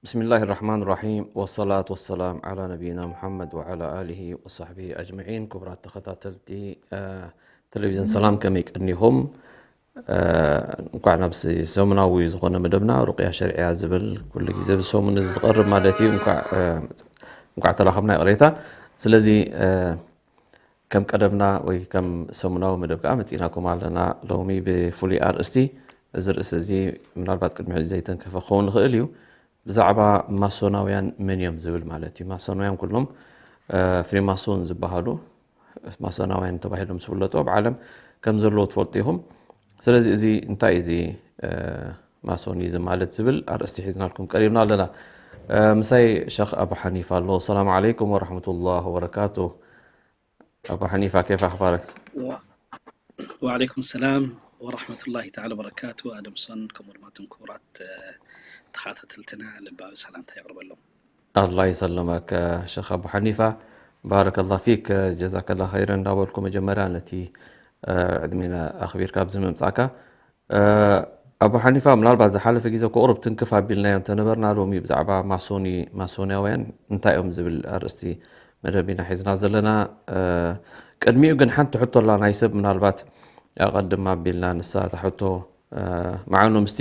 ብስሚላሂ ራሕማን ራሒም፣ ወሰላቱ ወሰላም ዓላ ነቢይና ሙሓመድ ወዓላ ኣሊሂ ወሳሕቢሂ ኣጅመዒን። ክቡራት ተኸታተልቲ፣ እ፣ ቴሌቪዥን ሰላም፣ ከመይ ቀኒኹም? እ፣ እንኳዕ ናብዚ ሰሙናዊ ዝኾነ መደብና፣ ሩቅያ ሸርዕያ ዝብል ኩሉ ግዜ ብሰሙን ዝቐርብ ማለት እዩ፣ እንኳዕ፣ እ፣ እንኳዕ ተራኸብና፣ ይቕሬታ። ስለዚ፣ እ፣ ከም ቀደምና ወይ ከም ሰሙናዊ መደብ ከኣ መጺእናኩም ኣለና። ሎሚ ብፍሉይ ኣርእስቲ፣ እዚ ርእሲ እዚ ምናልባት ቅድሚ ሕጂ ዘይተንከፈ ክኸውን ይኽእል እዩ። ብዛዕባ ማሶናውያን መን እዮም ዝብል ማለት እዩ። ማሶናውያን ኩሎም፣ እ፣ ፍሪማሶን ዝበሃሉ ማሶናውያን ተባሂሎም ዝፍለጡ ኣብ ዓለም ከም ዘለዉ ትፈልጡ ኢኹም። ስለዚ እዚ እንታይ እዩ እዚ፣ እ፣ ማሶኒዝም ማለት ዝብል ኣርእስቲ ሒዝናልኩም ቀሪብና ኣለና። እ፣ ምሳይ ሸኽ ኣቡ ሓኒፋ ኣሎ። ሰላም ዓለይኩም ወረሕመቱላህ ወበረካቱ። ኣቡ ሓኒፋ፣ ኬፍ ኣኽባርክ? ወ-፣ ወዓለይኩም ሰላም ወረሕመቱላሂ ተዓላ ወበረካቱ። ኣደምሶን፣ ከምኡ ድማ እቶም ክቡራት፣ እ፣ ተኸታተልትና ልባዊ ሰላምታ የቕርበሎም። ኣላህ ይሰልመክ ሸኽ ኣቡ ሓኒፋ፣ ባረከላህ ፊክ፣ ጀዛከላህ ኸይረን እንዳበልኩ መጀመርያ ነቲ፣ እ፣ ዕድሜና ኣኽቢርካ ኣብዚ ምምጻእካ፣ እ፣ ኣቡ ሓኒፋ፣ ምናልባት ዝሓለፈ ግዜ ቁሩብ ትንክፍ ኣቢልናዮ እንተነበርና፣ ሎሚ ብዛዕባ ማሶኒ-፣ ማሶንያውያን እንታይ እዮም ዝብል ኣርእስቲ መደብ ኢና ሒዝና ዘለና። እ፣ ቅድሚኡ ግን ሓንቲ ሕቶ ኣላ ናይ ሰብ፣ ምናልባት ኣቐድም ኣቢልና፣ ንሳ እታ ሕቶ፣ እ፣ ምዓኑ ምስቲ፣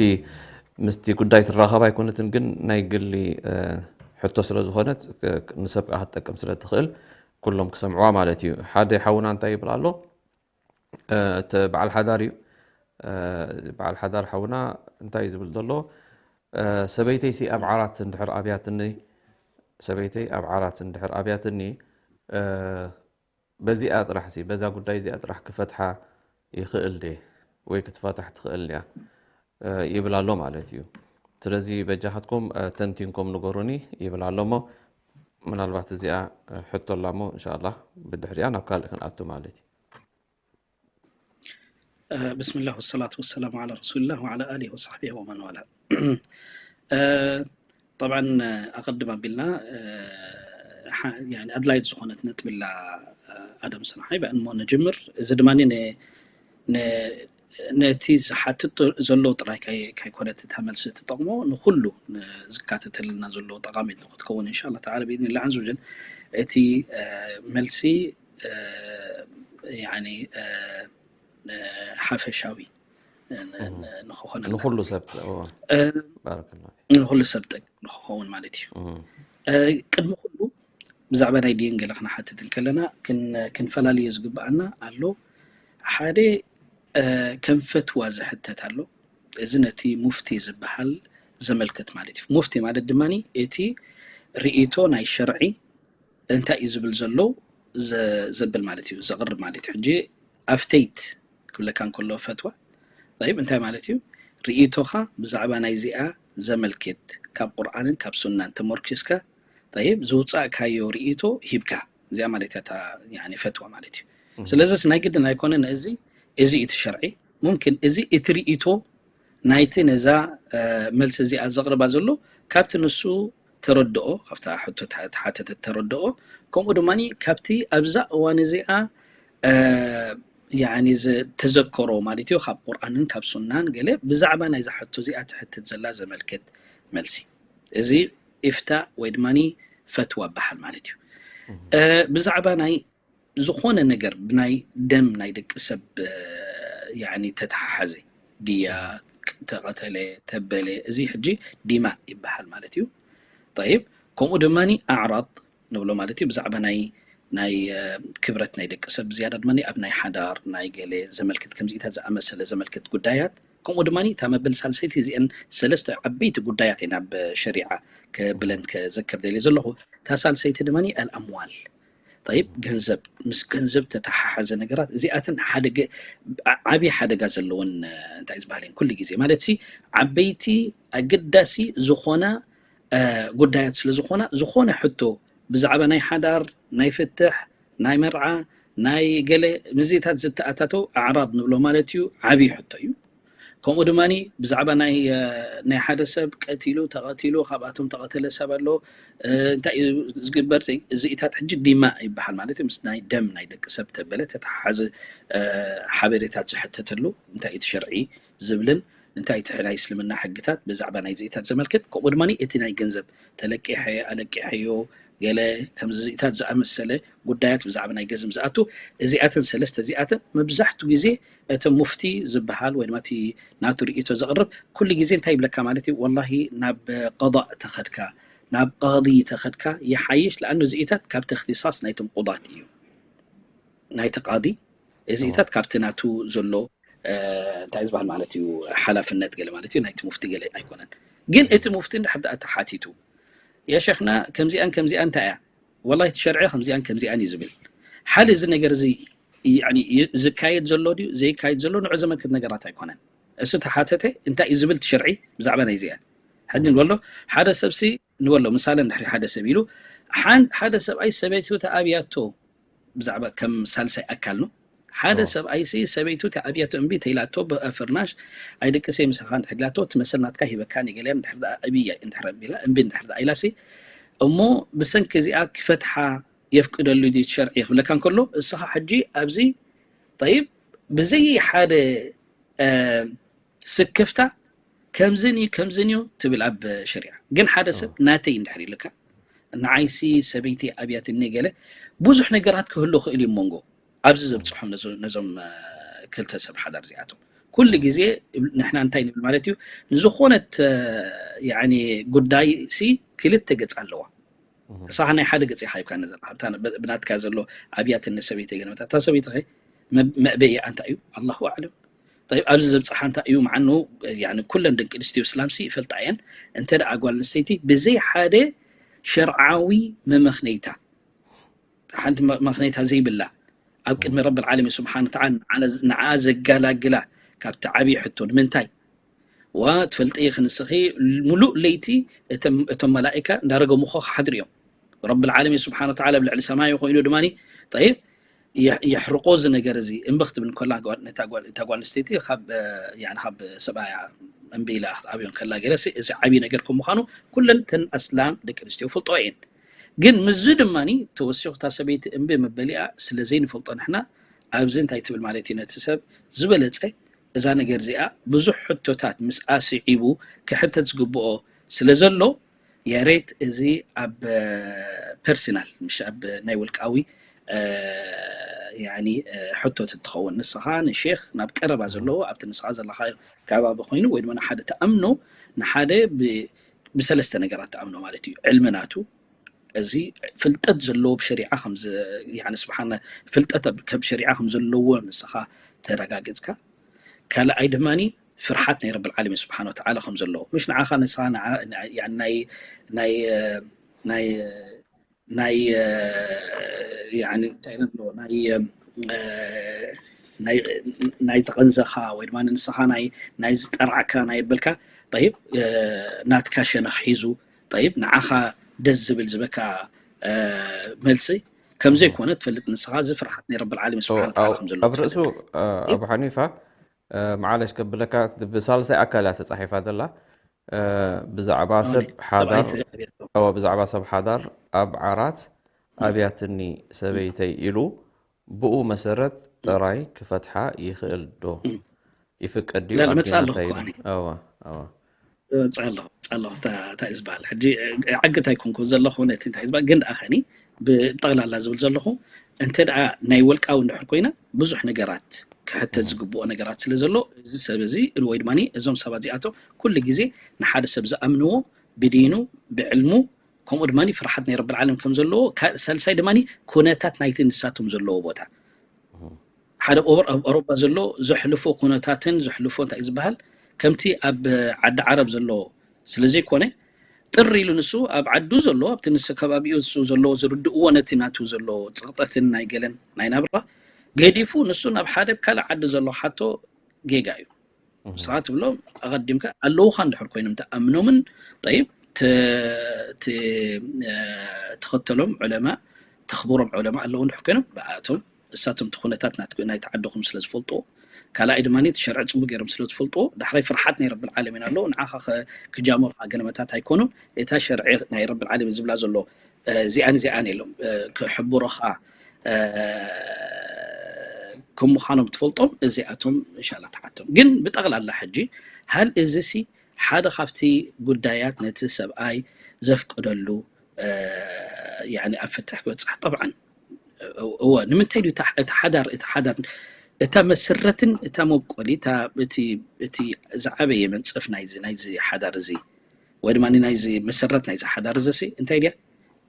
ምስቲ ጉዳይ ትራኸብ ኣይኮነትን፣ ግን ናይ ግሊ፣ እ፣ ሕቶ ስለ ዝኾነት፣ ክ-፣ ንሰብ ከኣ ክትጠቅም ስለ ትኽእል፣ ኩሎም ክሰምዕዋ ማለት እዩ። ሓደ ሓውና እንታይ ይብል ኣሎ? እ፣ እቲ በዓል ሓዳር እዩ። እ፣ በዓል ሓዳር ሓውና እንታይ እዩ ዝብል ዘሎ? እ፣ ሰበይተይሲ ኣብ ዓራት እንድሕር ኣብያትኒ፣ ሰበይተይ ኣብ ዓራት እንድሕር ኣብያትኒ፣ እ፣ በዚኣ ጥራሕ ሲ፣ በዛ ጉዳይ እዚኣ ጥራሕ ክፈትሓ ይኽእል ድየ? ወይ ክትፈታሕ ትኽእል ድያ? እ፣ ይብል ኣሎ ማለት እዩ። ስለዚ በጃኻትኩም፣ እ፣ ተንቲንኩም ንገሩኒ ይብል ኣሎ እሞ፣ ምናልባት እዚኣ፣ እ፣ ሕቶ ኣላ እሞ፣ እንሻኣላህ ብድሕሪኣ ናብ ካልእ ክንኣቱ ማለት እዩ። እ፣ ብስምላህ ወሰላቱ ወሰላሙ ዓላ ረሱሊላህ ወዓላ ኣሊሂ ወሳሕቢሂ ወመን ዋላ። እ፣ ጠብዓን፣ እ፣ ኣቐድም ኣቢልና፣ እ፣ ሓ-፣ ያኒ ኣድላይት ዝኾነት ነጥቢ ኣላ፣ እ፣ ኣደም ሰናሓይ፣ ብኣን እሞ ንጅምር። እዚ ድማ ን-፣ ን-፣ ነቲ ዝሓትት ዘሎ ጥራይ ካይ-፣ ካይኮነት እታ መልሲ ትጠቕሞ፣ ንኹሉ ን-፣ ዝካተተልና ዘሎ ጠቓሚት ንክትከውን፣ እንሻላ ተዓላ፣ ብኢዝኒላህ ዓዘ ወጀል፣ እቲ፣ እ፣ መልሲ፣ እ፣ ያኒ፣ እ፣ እ፣ ሓፈሻዊ፣ እ፣ ን-፣ እም። ን-፣ ንክኾነልና። ንኹሉ ሰብ፣ እዎ። እ፣ ባረከላሁ ፊክ። ንኹሉ ሰብ ጠቅ-፣ ንክኸውን ማለት እዩ። እም። እ፣ ቅድሚ ኩሉ ብዛዕባ ናይ ዲን ገለ ክንሓትት እንከለና ክን-፣ ክንፈላለዮ ዝግብኣና ኣሎ። ሓደ፣ እ፣ ከም ፈትዋ ዝሕተት ኣሎ። እዚ ነቲ ሙፍቲ ዝበሃል ዘመልክት ማለት እዩ። ሙፍቲ ማለት ድማ እቲ ርእይቶ ናይ ሸርዒ እንታይ እዩ ዝብል ዘሎ ዘ-፣ ዘብል ማለት እዩ፣ ዘቕርብ ማለት እዩ። ሕጂ ኣፍተይት ክብለካ እንከሎ ፈትዋ፣ ጠይብ፣ እንታይ ማለት እዩ? ርእይቶኻ ብዛዕባ ናይዚኣ ዘመልክት ካብ ቁርኣንን ካብ ሱናን ተመርኪስካ፣ ጠይብ፣ ዝውጻእካዮ ርእይቶ ሂብካ፣ እዚኣ ማለት እያ እታ፣ ያኒ፣ ፈትዋ ማለት እዩ። እህ። ስለዚስ ናይ ግድን ኣይኮነን እዚ፣ እዚ እቲ ሸርዒ። ሙምኪን እዚ እቲ ርእይቶ ናይቲ ነዛ፣ እ፣ መልሲ እዚኣ ዘቕርባ ዘሎ ካብቲ ንሱ ተረድኦ፣ ካብታ ሕቶ ተ-፣ ተሓተተት ተረድኦ፣ ከምኡ ድማ ካብቲ ኣብዛ እዋን እዚኣ፣ እ፣ ያኒ፣ ዝተዘከሮ ማለት እዩ፣ ካብ ቁርኣንን ካብ ሱናን ገለ ብዛዕባ ናይዛ ሕቶ እዚኣ ትሕትት ዘላ ዘመልክት መልሲ። እዚ ኢፍታእ ወይ ድማ ፈትዋ ይበሃል ማለት እዩ። እህ። እ፣ ብዛዕባ ናይ ዝኾነ ነገር ብናይ ደም ናይ ደቂ ሰብ፣ እ፣ ያኒ፣ ተተሓሓዘ፣ ድያ፣ ተቐተለ፣ ተበለ፣ እዚ ሕጂ ዲማእ ይበሃል ማለት እዩ። ጠይብ፣ ከምኡ ድማ ኣዕራድ ንብሎ ማለት እዩ፣ ብዛዕባ ናይ፣ ናይ፣ እ፣ ክብረት ናይ ደቂ ሰብ፣ ብዝያዳ ድማ ኣብ ናይ ሓዳር፣ ናይ ገለ ዘመልክት፣ ከምዚታት ዝኣመሰለ ዘመልክት ጉዳያት፣ ከምኡ ድማ እታ መበል ሳልሰይቲ፣ እዚአን ሰለስተ ዓበይቲ ጉዳያት እየን ኣብ ሸሪዓ ከብለን ከዘክር ደልየ ዘለኹ። እታ ሳልሰይቲ ድማ ኣልኣምዋል፣ ጠይብ፣ ገንዘብ፣ ምስ ገንዘብ ተተሓሓዘ ነገራት፣ እዚኣተን ሓደገ-፣ ዓ-፣ ዓብዪ ሓደጋ ዘለወን፣ እ፣ እንታይ ዝበሃል እየን፣ ኩሉ ግዜ ማለት ሲ፣ ዓበይቲ ኣገዳሲ ዝኾና፣ ጉዳያት ስለ ዝኾና፣ ዝኾነ ሕቶ ብዛዕባ ናይ ሓዳር፣ ናይ ፍትሕ፣ ናይ መርዓ፣ ናይ ገለ ምስዚታት ዝተኣታተው ኣዕራድ ንብሎ ማለት እዩ፣ ዓብዪ ሕቶ እዩ። ከምኡ ድማ ብዛዕባ ናይ ሓደ ሰብ ቀቲሉ፣ ተቐቲሉ፣ ካብኣቶም ተቐተለ ሰብ ኣሎ፣ እንታይ እዩ ዝግበር? እዚኢታት ሕጂ ዲማ ይበሃል ማለት እዩ። ምስ ናይ ደም ናይ ደቂ ሰብ ተበለ ተተሓሓዘ ሓበሬታት ዝሕተተሉ እንታይ እቲ ሸርዒ ዝብልን እንታይ እቲ ናይ እስልምና ሕግታት ብዛዕባ ናይ ዚኢታት ዘመልክት፣ ከምኡ ድማ እቲ ናይ ገንዘብ ተለቂሐ ኣለቂሐዮ ገለ ከምዚ ዚኢታት ዝኣመሰለ ጉዳያት ብዛዕባ ናይ ገንዘብ ዝኣቱ፣ እዚኣተን ሰለስተ እዚኣተን መብዛሕቱ ግዜ እቲ ሙፍቲ ዝበሃል ወይ ድማ እቲ ናቱ ርእይቶ ዘቕርብ ኩሉ ግዜ እንታይ ይብለካ ማለት እዩ? ወላሂ ናብ ቀዳእ ተኸድካ ናብ ቃዲ ተኸድካ ይሓይሽ፣ ለኣኑ እዚኢታት ካብ ተኽቲሳስ ናይቶም ቁዳት እዩ። ናይቲ ቃዲ እዚኢታት ካብቲ ናቱ ዘሎ እንታይ ዝበሃል ማለት እዩ ሓላፍነት ገለ ማለት እዩ ናይቲ ሙፍቲ ገለ ኣይኮነን። ግን እቲ ሙፍቲ እንድሕር ደኣ ተሓቲቱ የሸኽና ከምዚኣን ከምዚኣን እንታይ እያ ወላ እቲ ሸርዒ ከምዚኣን ከምዚኣን እዩ ዝብል ሓሊ እዚ ነገር እዚ ዝካየድ ዘሎ ድዩ ዘይካየድ ዘሎ ንዑ ዘመልክት ነገራት ኣይኮነን። እሱ ተሓተተ እንታይ እዩ ዝብል እቲ ሸርዒ ብዛዕባ ናይ እዚኣ ሕጂ ንበሎ ሓደ ሰብሲ ንበሎ ምሳሌ እንድሕሪ ሓደ ሰብ ኢሉ ሓደ ሰብኣይ ሰበይቱ ተኣብያቶ ብዛዕባ ከም ሳልሳይ ኣካል ነው ሓደ ሰብኣይሲ ሰበይቱ ተኣብያቶ እምቢ ተይላቶ ብፍርናሽ ኣይደቅሰ ምሳኻ እንድሕር ኢላቶ እቲ መሰል ናትካ ሂበካ ንገለ እንድሕር ደኣ እብያ እንድሕር ኣቢላ እምቢ እንድሕር ደኣ ኢላሲ እሞ ብሰንኪ እዚኣ ክፈትሓ የፍቅደሉ ድዩ ሸርዒ ክብለካ እንከሎ እስኻ ሕጂ ኣብዚ ጠይብ ብዘይ ሓደ ስክፍታ ከምዝን እዩ ከምዝን እዩ ትብል ኣብ ሸሪዓ ግን ሓደ ሰብ ናተይ እንድሕር ኢልካ ንዓይሲ ሰበይቲ ኣብያትኒ ገለ ብዙሕ ነገራት ክህሉ ክእል እዩ መንጎ ኣብዚ ዘብፅሖም ነዞም ክልተ ሰብ ሓዳር እዚኣቶም ኩሉ ግዜ ንሕና እንታይ ንብል ማለት እዩ ንዝኾነት ጉዳይ ሲ ክልተ ገፅ ኣለዋ እሳኻ ናይ ሓደ ገፅ ኢኻ ይብካ ነዘ ብናትካ ዘሎ ኣብያትኒ ሰበይቲ ገለ እታ ሰበይቲ መዕበይኣ እንታይ እዩ ኣላሁ ኣዕለም ጠይብ ኣብዚ ዘብፅሓ እንታይ እዩ ምዓኑ ኩለን ደቂ ኣንስትዮ እስላምሲ ይፈልጣ እየን እንተ ደኣ ጓል ኣንስተይቲ ብዘይ ሓደ ሸርዓዊ መመኽነይታ ሓንቲ መመኽነይታ ዘይብላ ኣብ ቅድሚ ረቢ ዓለሚን ስብሓን ተዓላ ንዓ ዘጋላግላ ካብቲ ዓብዪ ሕቶ ንምንታይ ዋ ትፈልጢ ኢኺ ንስኺ ሙሉእ ለይቲ እቶም መላኢካ እንዳረገሙኻ ክሓድሩ እዮም ረቢ ዓለሚን ስብሓን ተዓላ ኣብ ልዕሊ ሰማይ ኮይኑ ድማ ጠይብ የሕርቆ እዚ ነገር እዚ እምቢ ክትብል እንከላ እታ ጓል ኣንስተይቲ ካብ ሰብኣያ እምቢ ኢላ ክትኣብዮ እንከላ ገለ እዚ ዓብዪ ነገር ከም ምዃኑ ኩለን ተን ኣስላም ደቂ ኣንስትዮ ፈልጦ እየን ግን ምስዚ ድማ ተወሲኹ እታ ሰበይቲ እምቢ መበሊኣ ስለ ዘይንፈልጦ ንሕና ኣብዚ እንታይ ትብል ማለት እዩ ነቲ ሰብ ዝበለፀ እዛ ነገር እዚኣ ብዙሕ ሕቶታት ምስ ኣስዒቡ ክሕተት ዝግብኦ ስለ ዘሎ የሬት እዚ ኣብ ፐርሲናል ምሽ ኣብ ናይ ውልቃዊ ሕቶ ትትኸውን ንስኻ ንሼክ ናብ ቀረባ ዘለዎ ኣብቲ ንስኻ ዘለካ ከባቢ ኮይኑ ወይ ድማ ንሓደ ተኣምኖ ንሓደ ብሰለስተ ነገራት ተኣምኖ ማለት እዩ ዕልሚ ናቱ እዚ ፍልጠት ዘለዎ ብሸሪዓ ስብሓና ፍልጠት ከም ሸሪዓ ከም ዘለዎ ንስኻ ተረጋግፅካ ካልኣይ ድማ ፍርሓት ናይ ረብል ዓለሚን ስብሓን ወተዓላ ከም ዘለዎ ምሽ ንዓኻ ንስኻ ናይ ናይ እንታይ ንብሎ ናይ ናይ ተቐንዘኻ ወይ ድማ ንስኻ ናይ ናይ ዝጠራዕካ ናይ በልካ ጠይብ ናትካ ሸነኽ ሒዙ ጠይብ ንዓኻ ደስ ዝብል ዝበካ መልሲ ከም ዘይኮነ ትፈልጥ ንስኻ እዚ ፍርሓት ናይ ረብል ዓለሚን ስብሓን ወተዓላ ከም ዘሎ ኣብ ርእሱ ኣቡ ሓኒፋ መዓለሽ ከብለካ ብሳልሳይ ኣካል እያ ተፃሒፋ ዘላ ብዛዕባ ሰብ ሓዳር ብዛዕባ ሰብ ሓዳር ኣብ ዓራት ኣብያትኒ ሰበይተይ ኢሉ ብኡ መሰረት ጥራይ ክፈትሓ ይኽእል ዶ? ይፍቀድ ድዩ? መፅእ ኣለኹ እኮ ኣነ። እዋ እዋ መፅእ ኣለኹ መፅእ ኣለኹ እታ እንታይ ዝበሃል ሕጂ ዓግት ኣይኮንኩ ዘለኹ ነቲ እንታይ ዝበሃል ግን ደኣ ኸኒ ብጠቕላላ ዝብል ዘለኹ እንተ ደኣ ናይ ወልቃዊ እንድሕር ኮይና ብዙሕ ነገራት ክሕተት ዝግብኦ ነገራት ስለ ዘሎ እዚ ሰብ እዚ ወይ ድማ እዞም ሰባት እዚኣቶም ኩሉ ግዜ ንሓደ ሰብ ዝኣምንዎ ብዲኑ ብዕልሙ ከምኡ ድማ ፍርሓት ናይ ረብል ዓለም ከም ዘለዎ ሳልሳይ ድማ ኩነታት ናይቲ ንሳቶም ዘለዎ ቦታ ሓደ ኦበር ኣብ ኣውሮጳ ዘሎ ዘሕልፎ ኩነታትን ዘሕልፎ እንታይ ዝበሃል ከምቲ ኣብ ዓዲ ዓረብ ዘሎ ስለ ዘይኮነ ጥር ኢሉ ንሱ ኣብ ዓዱ ዘሎ ኣብቲ ንሱ ከባቢኡ ንሱ ዘለዎ ዝርድእዎ ነቲ ናቱ ዘሎ ፅቕጠትን ናይ ገለን ናይ ናብራ ገዲፉ ንሱ ናብ ሓደ ካልእ ዓዲ ዘሎ ሓቶ ጌጋ እዩ ንስኻ ትብሎ ኣቐዲምካ ኣለውኻ እንድሕር ኮይኖም ተኣምኖምን ጠይብ ተ- ተ- እ፣ ትኸተሎም ዑለማ፣ ተኽብሮም ዑለማ ኣለዉ እንድሕር ኮይኖም፣ ብኣቶም እሳቶም እቲ ኩነታት ናት- ናይቲ ዓድኹም ስለ ዝፈልጥዎ፣ ካልኣይ ድማ እቲ ሸርዒ ጽቡቅ ገይሮም ስለ ዝፈልጥዎ፣ ዳሕራይ ፍርሓት ናይ ረብል ዓለሚን ኣለዎ። ንዓኻ ከ- ክጃመሩኻ ገለመታት ኣይኮኑን። እታ ሸርዒ ናይ ረብል ዓለሚን ዝብላ ዘሎ እ፣ እዚኣን እዚኣን ኢሎም እ፣ ክሕብሩኻ እ፣ ከም ምዃኖም ትፈልጦም፣ እዚኣቶም እንሻላ ትሓቶም። ግን ብጠቕላላ ሕጂ ሃል እዚ ሲ ሓደ ካብቲ ጉዳያት ነቲ ሰብኣይ ዘፍቅደሉ እ፣ ያኒ ኣብ ፍትሕ ክበጽሕ ጠብዓን እወ ንምንታይ ድዩ እታ- እቲ ሓዳር እቲ ሓዳር እታ መስረትን እታ መብቆሊ እታ እቲ እቲ ዝዓበየ መንጸፍ ናይዚ ናይዚ ሓዳር እዚ ወይ ድማ ናይዚ መሰረት ናይዚ ሓዳር እዚ ሲ እንታይ ድያ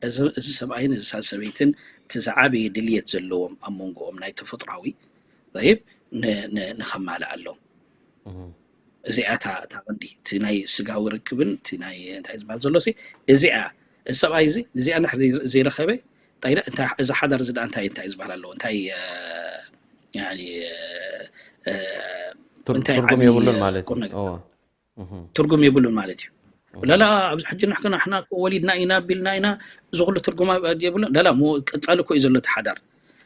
እዚ እዚ ሰብኣይን እዚ ሰበይትን እቲ ዝዓበየ ድልየት ዘለዎም ኣብ መንጎኦም ናይ ተፈጥራዊ ይብ ንኸማልእ ኣለዎም እዚኣ እታ ቀንዲ እቲ ናይ ስጋዊ ርክብን እቲ ናይ እንታይ ዝበሃል ዘሎ እዚኣ እዚ ሰብኣይ እዚ እዚኣ ንድሕር ዘይረኸበ እዚ ሓዳር እዚ እንታይ እንታይ ዝበሃል ኣለዎ እንታይ እንታይ ትርጉም የብሉን ማለት እዩ። ትርጉም የብሉን ማለት እዩ። ላላ ኣብዚ ሕጂ ንሕና ወሊድና ኢና ቢልና ኢና እዚ ኩሉ ትርጉም የብሉን። ላላ ቀጻሊ እኮ እዩ ዘሎ እቲ ሓዳር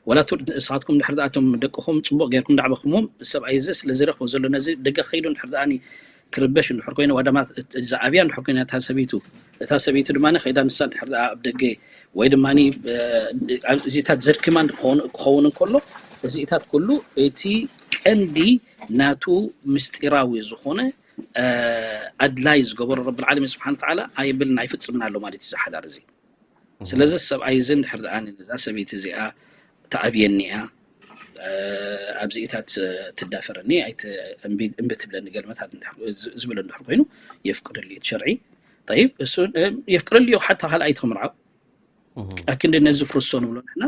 ወላ ንስኻትኩም ድሕር ዳኣ እቶም ደቅኹም ፅቡቅ ገይርኩም ዳዕበኹሞም ሰብኣይ እዚ ስለ ዝረኽቦ ዘሎ ነዚ ደገ ከይዱ ድሕር ዳኣ ክርበሽ እንድሕር ኮይኑ ዋዳማ ዝኣብያ እንድሕር ኮይና እታ ሰበይቱ እታ ሰበይቱ ድማ ከይዳ ንሳ ድሕር ዳኣ ኣብ ደገ ወይ ድማ እዚታት ዘድክማ ክኸውን እንከሎ እዚታት ኩሉ እቲ ቀንዲ ናቱ ምስጢራዊ ዝኾነ ኣድላይ ዝገበሮ ረብል ዓለሚን ስብሓን ተዓላ ኣይብልን ኣይፍጽምን ኣሎ ማለት እዩ ዝሓዳር እዚ ስለዚ ሰብኣይ እዚ እንድሕር ደኣ ነዛ ሰበይቲ እዚኣ ተኣብየኒ እያ ኣብዚኢታት ትዳፈረኒ እምቢ ትብለኒ ገልመታት ዝብሎ እንድሕር ኮይኑ የፍቅደሉ እዩ ሸርዒ ጠይብ እሱ የፍቅደሉ እዩ ሓታ ካልኣይቲ ክምርዓው ኣክንዲ ነዚ ፍርሶ ንብሎ ንሕና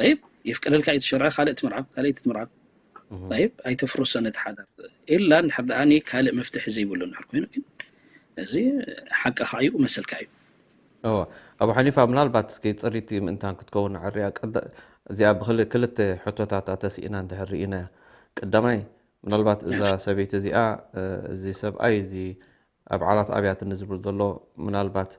ጠይብ የፍቅደልካ እዩ ሸርዒ ካልእ ትምርዓው ካልኣይቲ ትምርዓው ጠይብ ኣይተፍርሶ ነቲ ሓዳር ኢላ እንድሕር ደኣ ካልእ መፍትሒ ዘይብሉ እንድሕር ኮይኑ ግን እዚ ሓቅኻ እዩ መሰልካ እዩ እወ ኣቡ ሓኒፋ ምናልባት እስኪ ፅሪቲ ምእንታን ክትከውን ንዕሪያ እዚኣ ብክልተ ሕቶታት ኣተሲእና እንድሕር ርኢናያ ቀዳማይ ምናልባት እዛ ሰበይቲ እዚኣ እዚ ሰብኣይ እዚ ኣብ ዓራት ኣብያትኒ ዝብል ዘሎ ምናልባት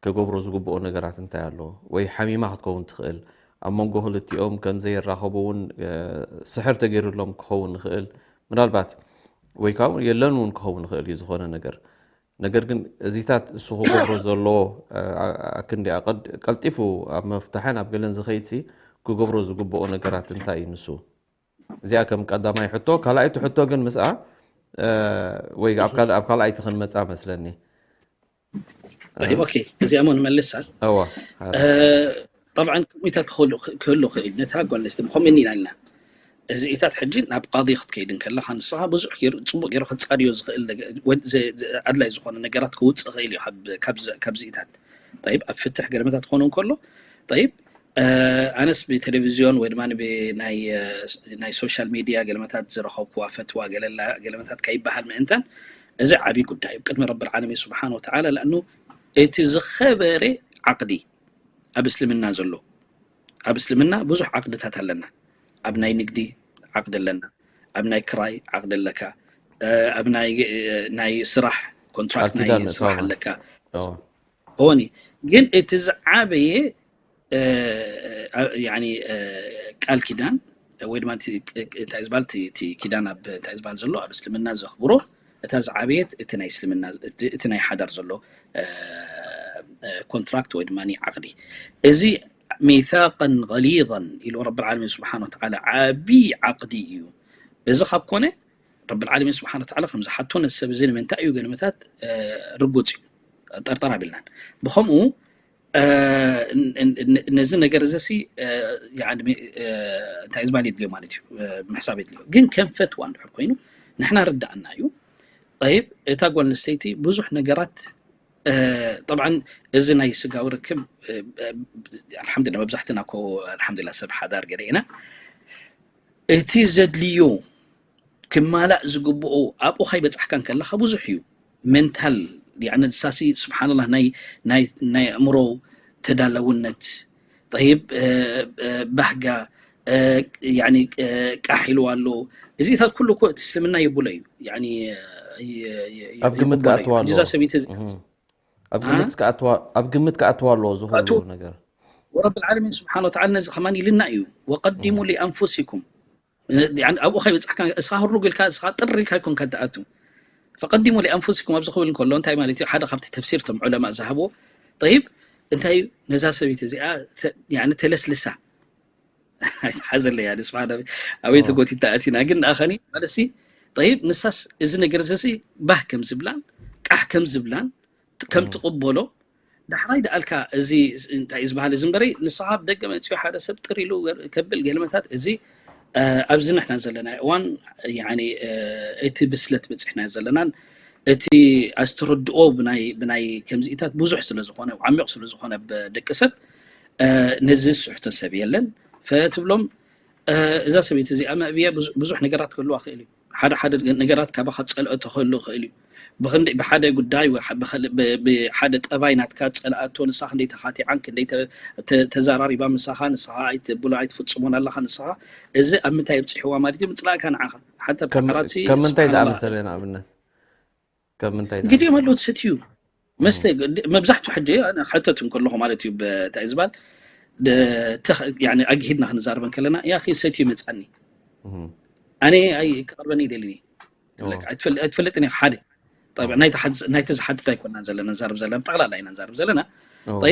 ክገብሮ ዝግብኦ ነገራት እንታይ ኣሎ ወይ ሓሚማ ክትከውን ትኽእል ኣብ መንጎ ክልቲኦም ከም ዘይራኸቡ እውን ስሕር ተገይሩሎም ክኸውን ይኽእል ምናልባት ወይ ከዓ የለን እውን ክኸውን ይኽእል እዩ ዝኾነ ነገር ነገር ግን እዚታት እሱ ክገብሮ ዘለዎ ኣክንዲ ቀልጢፉ ኣብ መፍታሕን ኣብ ገለን ዝኸይድ ሲ ክገብሮ ዝግብኦ ነገራት እንታይ እዩ ንሱ እዚኣ ከም ቀዳማይ ሕቶ ካልኣይቲ ሕቶ ግን ምስኣ ወይ ኣብ ካልኣይቲ ክንመፃ መስለኒ طيب اوكي እዚኣ ሞ ንመልሳ እዋ طبعا ከምኡታት ክህሉ ክእል ነታ ጓል ኣንስተይቲ ብከምኡ እኒና ኢልና እዚኢታት ሕጂ ናብ ቃዲ ክትከይድ እንከለካ ንስኻ ብዙሕ ገይሩ ፅቡቅ ገይሩ ክፃድዮ ዝኽእል ኣድላይ ዝኾነ ነገራት ክውፅእ ክእል እዩ ካብዚኢታት ጠይብ ኣብ ፍትሕ ገለመታት ክኾኑ እንከሎ ጠይብ ኣነስ ብቴሌቪዝዮን ወይ ድማ ናይ ሶሻል ሚድያ ገለመታት ዝረኸብክዋ ፈትዋ ገለላ ገለመታት ከይበሃል ምእንታን እዚ ዓብይ ጉዳይ እዩ ቅድሚ ረቢ ዓለሚን ስብሓን ወተዓላ ለኣኑ እቲ ዝኸበረ ዓቅዲ ኣብ እስልምና ዘሎ ኣብ እስልምና ብዙሕ ዓቅድታት ኣለና ኣብ ናይ ንግዲ ዓቅዲ ኣለና ኣብ ናይ ክራይ ዓቅዲ ኣለካ ኣብ ናይ ስራሕ ኮንትራክት ናይ ስራሕ ኣለካ ሆኒ ግን እቲ ዝዓበየ ቃል ኪዳን ወይ ድማ እንታይ ዝበሃል እቲ ኪዳን ኣብ እንታይ ዝበሃል ዘሎ ኣብ እስልምና ዘኽብሮ እታ ዝዓበየት እቲ ናይ እስልምና እቲ ናይ ሓዳር ዘሎ ኮንትራክት ወይ ድማ ዓቅዲ እዚ ሚታቀን غሊظን ኢሉ ረቢ ዓለሚን ስብሓን ወተዓላ ዓብይ ዓቅዲ እዩ እዚ ካብ ኮነ ረቢ ዓለሚን ስብሓን ወተዓላ ከም ዝሓቶ ነዚ ሰብ እዚ ንምንታይ እዩ ገለመታት ርጉፅ እዩ ጠርጠር ኣቢልናን ብከምኡ ነዚ ነገር እዚ ሲ እንታይ ዝባል የድልዮ ማለት እዩ ምሕሳብ የድልዮ ግን ከም ፈትዋ እንድሕር ኮይኑ ንሕና ርዳእና እዩ ይብ እታ ጓል ኣንስተይቲ ብዙሕ ነገራት طبعا እዚ ናይ ስጋዊ ርክብ ኣልሓምዱላ መብዛሕትና ኮ ኣልሓምዱላ ሰብ ሓዳር ገለ ኢና እቲ ዘድልዮ ክማላእ ዝግብኦ ኣብኡ ካይበፃሕካ እንከለካ ብዙሕ እዩ ሜንታል ንሳሲ ስብሓንላ ናይ ኣእምሮ ተዳላውነት ጠይብ ባህጋ ቃሕ ኢልዋ ኣሎ እዚታት ኩሉ እኮ እቲ እስልምና የብሎ እዩ ኣብ ግምት ኣትዋ ኣሎ እዛ ሰበይቲ ኣብ ግምት ክኣትዋ ኣለዎ ዝኹሉ ነገር። ወረብ ዓለሚን ስብሓን ወተዓላ ነዚ ከማን ኢልና እዩ፣ ወቀዲሙ ሊኣንፉሲኩም። ኣብኡ ከይበፅሕካ እስኻ ህሩግ ኢልካ እስኻ ጥር ኢልካ ይኮንካ ትኣቱ። ፈቀዲሙ ሊኣንፉሲኩም ኣብዚ ክብል እንከሎ እንታይ ማለት እዩ? ሓደ ካብቲ ተፍሲር ቶም ዑለማ ዝሃብዎ ጠይብ እንታይ እዩ? ነዛ ሰበይቲ እዚኣ ተለስልሳ ኣይትሓዘለይ ኣነ ስብሓን ኣበይ ተጎቲትና ኣቲና ግን ንኣኸኒ ማለትሲ ጠይብ ንሳስ እዚ ነገር እዚ ባህ ከም ዝብላን ቃሕ ከም ዝብላን ከም ትቕበሎ ዳሕራይ ደኣልካ እዚ እንታይ እዩ ዝበሃል እዚ እምበረይ ንስኻ ብደገ መፅዮ ሓደ ሰብ ጥር ኢሉ ከብል ገለመታት እዚ ኣብዚ ንሕና ዘለና እዋን እቲ ብስለት በፂሕና ዘለናን እቲ ኣስተረድኦ ብናይ ከምዚኢታት ብዙሕ ስለ ዝኾነ ዓሚቕ ስለ ዝኾነ ደቂ ሰብ ነዚ ዝስሕቶ ሰብ የለን ፈትብሎም እዛ ሰበይቲ እዚኣ መእብያ ብዙሕ ነገራት ክህልዋ ክእል እዩ ሓደ ሓደ ነገራት ካባኻ ፀልኦ ተኽህሉ ይኽእል እዩ ብክንዲ ብሓደ ጉዳይ ብሓደ ጠባይ ናትካ ፀልኣቶ ንሳ ክንደይ ተኻቲዓን ክንደይ ተዛራሪባ ምሳኻ ንስኻ ኣይትብሎ ኣይትፍፅሞን ኣለኻ ንስኻ እዚ ኣብ ምንታይ ኣብፅሕዋ ማለት እዩ ምፅላእካ ንዓኻ ሓንተ ብዓራት ከም ምንታይ ዝኣመሰለ ንኣብነት ከም ምንታይ ዝኣመሰለ ገሊኦም ኣለዉ ትሰትዩ መስተ መብዛሕትኡ ሕጂ ሕተት እንከለኹ ማለት እዩ እንታይ ዝበሃል ኣግሂድና ክንዛረበን ከለና ያ ሰትዩ መፃኒ ኣነ ክቐርበኒ ይደልን እየ ኣይትፈልጥን ኢኻ ሓደ ናይቲ ዝሓትት ኣይኮና ዘለና ንዛረብ ዘለና ጠቕላላ ኢና ንዛረብ ዘለና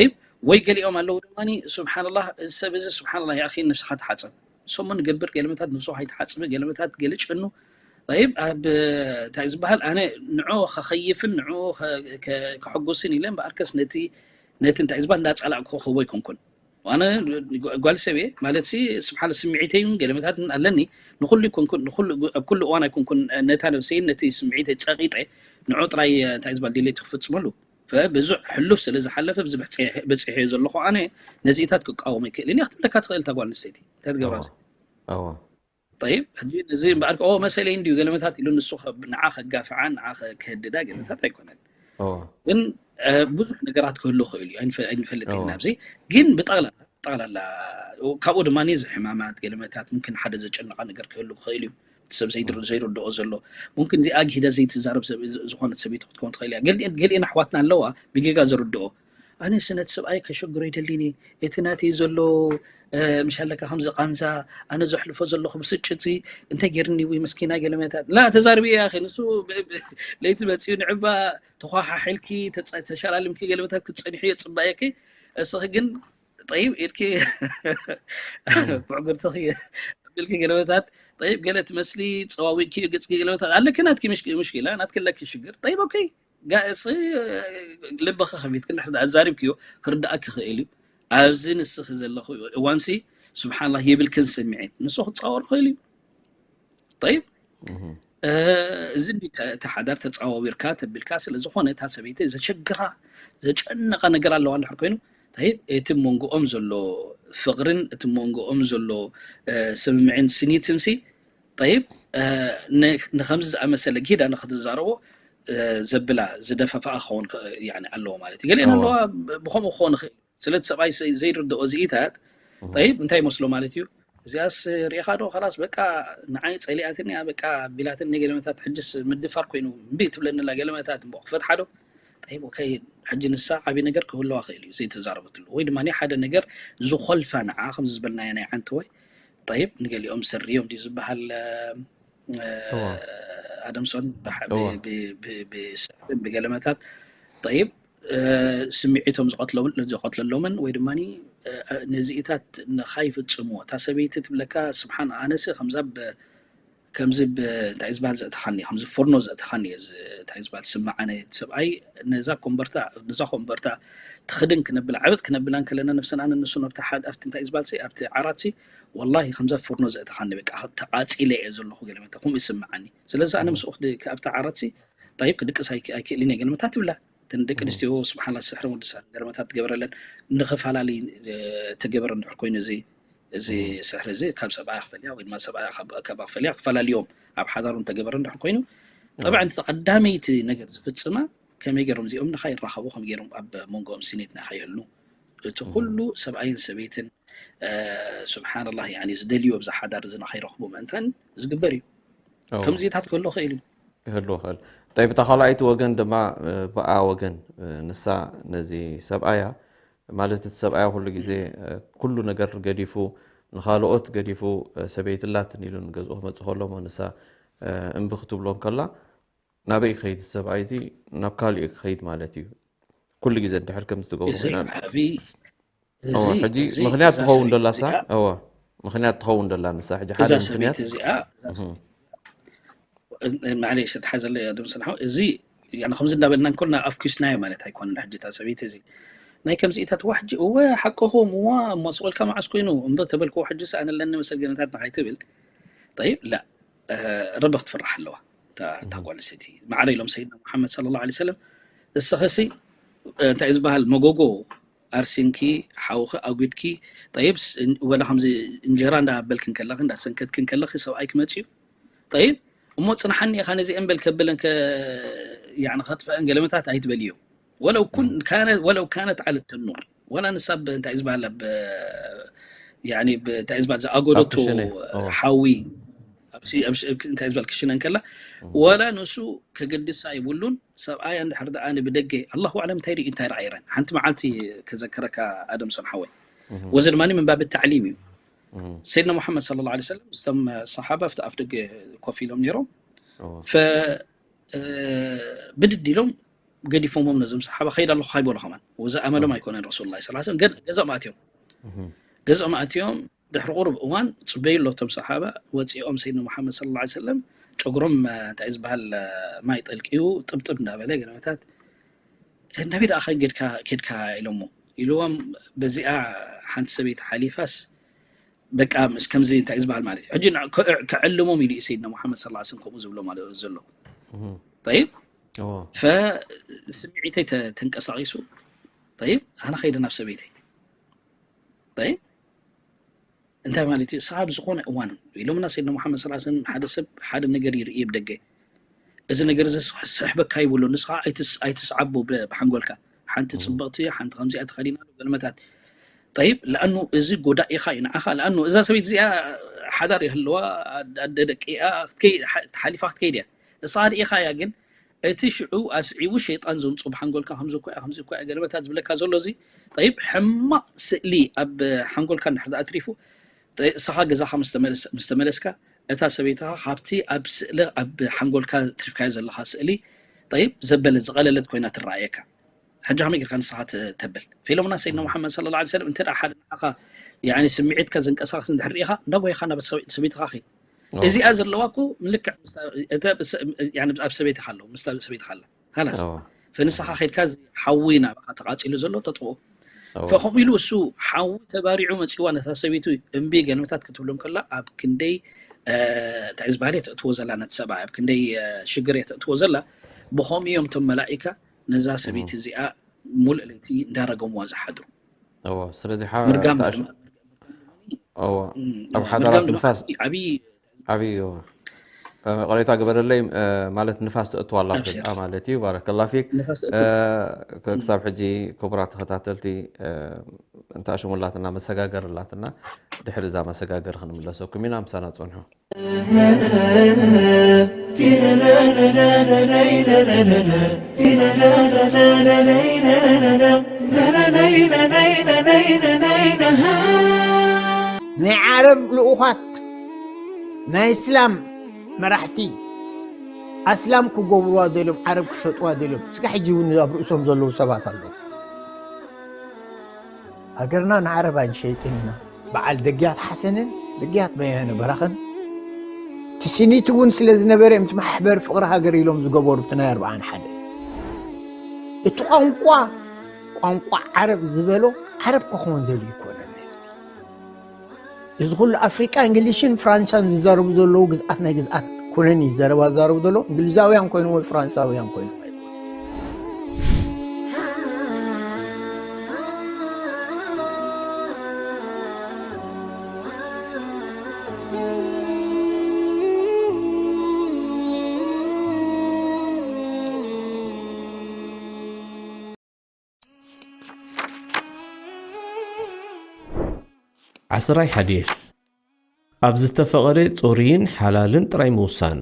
ይብ ወይ ገሊኦም ኣለዉ ድማ ስብሓንላ እዚ ሰብ እዚ ስብሓንላ ያኺ ንስኻ ትሓፀብ ሰሙ ንገብር ገለመታት ንሱ ኣይትሓፅብ ገለመታት ገለ ጨኑ ይብ ኣብ እንታይ ዝበሃል ኣነ ንዑ ከኸይፍን ንዑ ከሐጉስን ኢለ እምበኣርከስ ነቲ ነቲ እንታይ ዝበሃል እንዳፀላእኩ ክህቦ ኣይኮንኩን ኣነ ጓል ሰብየ ማለት ሲ ስብሓን ስምዒተይ እውን ገለመታት ኣለኒ ንኩሉ ይኮንኩን ንኩሉ ኣብ ኩሉ እዋን ኣይኮንኩን ነታ ነብሰይን ነቲ ስምዒተይ ፀቂጠ ንዑ ጥራይ እንታይ ዝበሃል ድሌት ክፍፅመሉ ብዙሕ ሕሉፍ ስለ ዝሓለፈ ብዚ በፂሐዮ ዘለኹ ኣነ ነዚኢታት ክቃወም ይክእል እኒ ክትብለካ ትኽእል እታ ጓል ኣንስተይቲ እንታይ ትገብራ ጠይብ ሕጂ እዚ እምበኣር ኦ መሰለይ እንድዩ ገለመታት ኢሉ ንሱ ንዓ ከጋፍዓ ንዓ ከህድዳ ገለመታት ኣይኮነን ግን ብዙሕ ነገራት ክህሉ ክእል እዩ ኣይንፈልጥ ኢና ኣብዚ ግን ብጠቕላላ ጠቕላላ ካብኡ ድማ እዚ ሕማማት ገለመታት ምምክን ሓደ ዘጨነቐ ነገር ክህሉ ክኽእል እዩ እቲ ሰብ ዘይርድኦ ዘሎ ምምክን እዚኣ ግሂዳ ዘይትዛረብ ዝኾነት ሰበይቲ ክትከውን ትኽእል እያ ገሊኤን ኣሕዋትና ኣለዋ ብጌጋ ዝርድኦ ኣነስ ነቲ ሰብኣይ ከሸግሮ ይደሊኒ እቲ ናተይ ዘሎ ምሻለካ ከምዚ ቃንዛ ኣነ ዘሕልፎ ዘለኹ ብስጭት እንታይ ገይርኒ ወይ መስኪና ገለመታት ላ ተዛርቢ እያ ንሱ ለይቲ መፅኡ ንዕባ ተኳሓሒልኪ ተሸላልምኪ ገለመታት ክትፀንሒ የፅባየኪ እስኺ ግን ጠይብ ኢልኪ ምዕጉርትኺ ኣቢልኪ ገለመታት ጠይብ ገለ ትመስሊ ፀዋዊቅኪ ገፅኪ ገለመታት ኣለኪ ናትኪ ምሽኪላ ናትኪ ኣለኪ ሽግር ጠይብ ኦኬ ልብኺ ከፊትኪ እንድሕር ኣዛሪብክዮ ክርዳእኪ ክእል እዩ ኣብዚ ንስኺ ዘለኹ እዋንሲ ስብሓንላ የብልክን ስምዒት ንሱ ክፃወር ክእል እዩ ጠይብ እዚ እንዲ ተሓዳር ተፃዋዊርካ ተቢልካ ስለ ዝኾነ እታ ሰበይቲ ዘሸግራ ዘጨነቐ ነገር ኣለዋ እንድሕር ኮይኑ ጠይብ እቲ መንጎኦም ዘሎ ፍቕርን እቲ መንጎኦም ዘሎ ስምምዕን ስኒትንሲ ጠይብ ንከምዚ ዝኣመሰለ ጊዳ ንክትዛረቦ ዘብላ ዝደፈፋኣ ክኸውን ኣለዎ ማለት እዩ ገሊአን ኣለዋ ብከምኡ ክኸውን ይኽእል ስለቲ ሰብኣይ ዘይርድኦ ዝኢታት ጠይብ እንታይ ይመስሎ ማለት እዩ እዚኣስ ርኢኻ ዶ ከላስ በቃ ንዓይ ፀሊኣትን እያ በቃ ቢላትን ገለመታት ሕጅስ ምድፋር ኮይኑ እምቢ ትብለኒ ኣላ ገለመታት እሞ ክፈትሓ ዶ ጠይብ ኦኬ ሕጂ ንሳ ዓብዪ ነገር ክህልዋ ክእል እዩ ዘይተዛረበትሉ ወይ ድማ ሓደ ነገር ዝኾልፋ ንዓ ከምዚ ዝበልናዮ ናይ ዓንተወይ ጠይብ ንገሊኦም ስሪ እዮም ድዩ ዝበሃል ኣደምሶን ብስሕብን ብገለመታት ጠይብ ስምዒቶም ዝቐትለሎምን ወይ ድማ ነዚኢታት ንኻይፍፅሙ እታ ሰበይቲ ትብለካ ስብሓን ኣነስ ከምዛ ከምዚ እንታይ ዝበሃል ዘእተኻኒ ከምዚ ፎርኖ ዘእተኻኒ እንታይ ዝበሃል ስማዓነ ሰብኣይ ነዛ ኮምበርታ ነዛ ኮምበርታ ትኽድን ክነብላ ዕብጥ ክነብላ እንከለና ነፍሰና ንሱ ኣብቲ ሓደ ኣብቲ እንታይ ዝበሃል ኣብቲ ዓራት ወላሂ ከምዛ ፎርኖ ዘእተኻኒ በቃ ተቃፂለ እየ ዘለኹ ገለመታ ከምኡ ይስምዓኒ ስለዚ ኣነ ምስኡ ኣብቲ ዓራት ጠይብ ክድቅስ ኣይክእልን እየ ገለመታ ትብላ እተን ደቂ ኣንስትዮ ስብሓላ ስሕሪ ወዲ ሰብ ገለመታት ትገብረለን ንኽፈላለይ ተገበረ እንድሕር ኮይኑ እዚ እዚ ስሕሪ እዚ ካብ ሰብኣያ ክፈልያ ወይ ድማ ሰብኣያ ካብ ክፈልያ ክፈላልዮም ኣብ ሓዳሩ እንተገበረ እንድሕር ኮይኑ ጠብዓ እንተ ቀዳመይቲ ነገር ዝፍፅማ ከመይ ገይሮም እዚኦም ንካ ይራኸቡ ከመይ ገይሮም ኣብ መንጎኦም ስኔት ንካ ይህሉ እቲ ኩሉ ሰብኣይን ሰበይትን ስብሓንላህ ዝደልዩ ኣብዚ ሓዳር እዚ ንኸይረኽቡ ምእንታን ዝግበር እዩ ከምዚታት ክህሉ ክእል እዩ ክህሉ ክእል ጠይብ፣ እታ ካልኣይቲ ወገን ድማ ብኣ ወገን ንሳ ነዚ ሰብኣያ ማለት እቲ ሰብኣያ ኩሉ ግዜ ኩሉ ነገር ገዲፉ ንኻልኦት ገዲፉ ሰበይቲ ላትን ኢሉ ንገዝኡ ክመፅእ ከሎ እሞ ንሳ እምቢ ክትብሎ እንከላ ናበይ ክኸይድ ሰብኣይ እዚ ናብ ካሊእ ክኸይድ ማለት እዩ። ኩሉ ግዜ እንድሕር ከምዚ ትገብሩ እዚ ኮይና ዓብዪ እዚ ሕጂ እዚ ምክንያት እዛ ትኸውን ሰበይቲ ደላ እሳ እዚኣ እወ ምክንያት ትኸውን ደላ ንሳ ሕጂ እዛ ሓደ ሰበይቲ ምክንያት እዚኣ እዛ እህ፣ ሰበይቲ እዚኣ ማዕለይ ዝተሓዘለ እያ ድምስልሓው እዚ ያነ ከምዚ እንዳበልና እንኮልና ኣፍኪስናዮ ማለት ኣይኮነን። ሕጂ እታ ሰበይቲ እዚ ናይ ከምዚኢታት ዋሕጂ እወ ሓቅኹም እዋ እሞ ስቆልካ መዓስ ኮይኑ እምበር ተበልክዎ ሕጂ ሰኣን ኣለኒ መሰል ገነታት ንኻይትብል ጠይብ ላ ረቢ ክትፍራሕ ኣለዋ እታ ጓል ኣንስተይቲ ማዕረ ኢሎም ሰይድና ሙሓመድ ሰለላሁ ዐለይሂ ወሰለም እስኸሲ እንታይ እዩ ዝበሃል መጎጎ ኣርሲንኪ ሓውኺ ኣጉድኪ ጠይብ ወላ ከምዚ እንጀራ እንዳበልክን ከለኺ እንዳሰንከትክን ከለኺ ሰብኣይ ክመፅዩ ጠይብ እሞ ፅንሓኒ ኢኻ ነዚአን በል ከብለን ከጥፍአን ገለመታት ኣይትበልዮ ወለው ኩን ካነ ወለው ካነት ዓለ ተኑር ወላ ንሳ እንታይ ዝበሃል እንታይ ዝበሃል ዝኣጎደቶ ሓዊ እንታይ ዝበሃል ክሽነ እንከላ ወላ ንሱ ከገድሳ ይብሉን ሰብኣያ እንድሕር ደኣ ብደገ ኣላሁ ኣዕለም እንታይ ርኢ እንታይ ረኣይረን ሓንቲ መዓልቲ ከዘክረካ ኣደምሶን ሓወይ ወዚ ድማ ምንባብ ተዕሊም እዩ ሰይድና ሙሓመድ ስለ ላ ሰለም ምስቶም ሰሓባ ኣብቲ ኣፍ ደገ ኮፍ ኢሎም ነይሮም ብድድ ኢሎም ገዲፎሞም ነዞም ሰሓባ ከይድ ኣለኹ ካይበሉ ከማን እዚ ኣመሎም ኣይኮነን ረሱል ላ ስ ገዝኦም ኣትዮም ገዝኦም ኣትዮም ድሕሪ ቁሩብ እዋን ፅበዩ ኣሎ እቶም ሰሓባ ወፂኦም ሰይድና ሙሓመድ ስለ ላ ሰለም ጨጉሮም እንታይ ዝበሃል ማይ ጠልቅዩ ጥብጥብ እንዳበለ ገለመታት ነቢ ደኣ ኸ ጌድካ ኬድካ ኢሎሞ ኢልዎም በዚኣ ሓንቲ ሰበይቲ ሓሊፋስ በቃ ከምዚ እንታይ ዝበሃል ማለት እዩ ሕጂ ክዕልሞም ኢሉ እዩ ሰይድና ሙሓመድ ስለ ስም ከምኡ ዝብሎ ማለት ዘሎ ይብ ስምዒተይ ተንቀሳቂሱ ይብ ኣነ ኸይደ ናብ ሰበይተይ ይብ እንታይ ማለት እዩ ስኻ ብዝኾነ እዋን ኢሎምና ሰይድና ሙሓመድ ስለ ስም ሓደ ሰብ ሓደ ነገር ይርኢ ብደገ እዚ ነገር እዚ ስሕበካ ይብሉ ንስኻ ኣይትስዓቦ ብሓንጎልካ ሓንቲ ፅብቕቲ ሓንቲ ከምዚኣ ተኸዲና ገለመታት ጠይብ ለኣኑ እዚ ጎዳእ ኢኻ እዩ ንዓኻ ለኣኑ እዛ ሰበይቲ እዚኣ ሓዳር ይህልዋ ኣደ ደቂ እያ ተሓሊፋ ክትከይድ እያ ንስኻ ርኢኻ እያ ግን እቲ ሽዑ ኣስዒቡ ሸይጣን ዘምፅኦ ብሓንጎልካ ከምዚ እኮ እያ ከምዚ እኮ እያ ገለመታት ዝብለካ ዘሎ እዚ ጠይብ ሕማቕ ስእሊ ኣብ ሓንጎልካ እንድሕር ኣትሪፉ እሳኻ ገዛኻ ምስ ተመለስካ እታ ሰበይትኻ ካብቲ ኣብ ስእሊ ኣብ ሓንጎልካ ትሪፍካዮ ዘለኻ ስእሊ ጠይብ ዘበለት ዝቐለለት ኮይና ትረኣየካ ሕጂ ከመይ ጌርካ ንስኻ ተብል ፌሎምና ሰይድና ሙሓመድ ስለ ላ ሰለም እንተ ሓደ ንዓኻ ያኒ ስምዒትካ ዘንቀሳቀስ እንድሕር ርኢኻ እንዳጎይኻ ናብ ሰበይትኻ ኺድ እዚኣ ዘለዋ እኮ ምልክዕ ኣብ ሰበይትኻ ኣለዎ ምስ ሰበይትኻ ኣላ ሃላስ ፈንስኻ ኸድካ እዚ ሓዊ ናባኻ ተቓፂሉ ዘሎ ተጥፍኦ ፈከምኡ ኢሉ እሱ ሓዊ ተባሪዑ መፂዋ ነታ ሰበይቱ እምቢ ገለመታት ክትብሎ እንከላ ኣብ ክንደይ እንታይ ዝበሃል እየ ተእትዎ ዘላ ነቲ ሰብኣይ ኣብ ክንደይ ሽግር እየ ተእትዎ ዘላ ብኸምኡ እዮም እቶም መላኢካ ነዛ ሰበይቲ እዚኣ ሙሉእ ለይቲ እንዳረገምዋ ዝሓድሩ እዎ ስለዚ ሓ- ምርጋም ተኣሽ- ድማ እዎ ኣብ እም፣ ሓዳራት ምርጋም ድማ ንፋስ ዓብዪ ዓብዪ እዎ። እ፣ ቅሬታ ግበረለይ እ፣ ማለት ንፋስ ተእትዋ ኣላ ኣብሽር። ተድኣ ማለት እዩ ባረከላ ፊክ ንፋስ እ፣ ተእትዋ። ክ- ክሳብ ሕጂ ክቡራት ተኸታተልቲ እ፣ እንተ ኣሽሙላትና መሰጋገር ኣላትና ድሕሪ እዛ መሰጋገር ክንምለሰኩም ኢና ምሳና ፅንሑ ናይ ዓረብ ልኡኻት ናይ እስላም መራሕቲ ኣስላም ክገብርዋ ደልዮም ዓረብ ክሸጥዋ ደልዮም እስካ ሕጂ እውን ኣብ ርእሶም ዘለዉ ሰባት ኣለዉ ሃገርና ንዓረብ ኣይንሸይጥን ኢና በዓል ደግያት ሓሰንን ደግያት በያነ በራኽን ትስኒት እውን ስለ ዝነበረ እዮም ማሕበር ፍቕሪ ሃገር ኢሎም ዝገበሩ እቲ ናይ ኣርብዓን ሓደ እቲ ቋንቋ ቋንቋ ዓረብ ዝበሎ ዓረብ ክኸውን ደልዩ ይኮነን ህዝቢ እዚ ኩሉ ኣፍሪቃ እንግሊሽን ፍራንሳን ዝዛረቡ ዘለዉ ግዝኣት ናይ ግዝኣት ኩነን እዩ ዘረባ ዝዛረቡ ዘሎ እንግሊዛውያን ኮይኖም ወይ ፍራንሳውያን ኮይኖም ኣይኮኑ ዓስራይ ሓዲስ ኣብ ዝተፈቐደ ጾርይን ሓላልን ጥራይ ምውሳን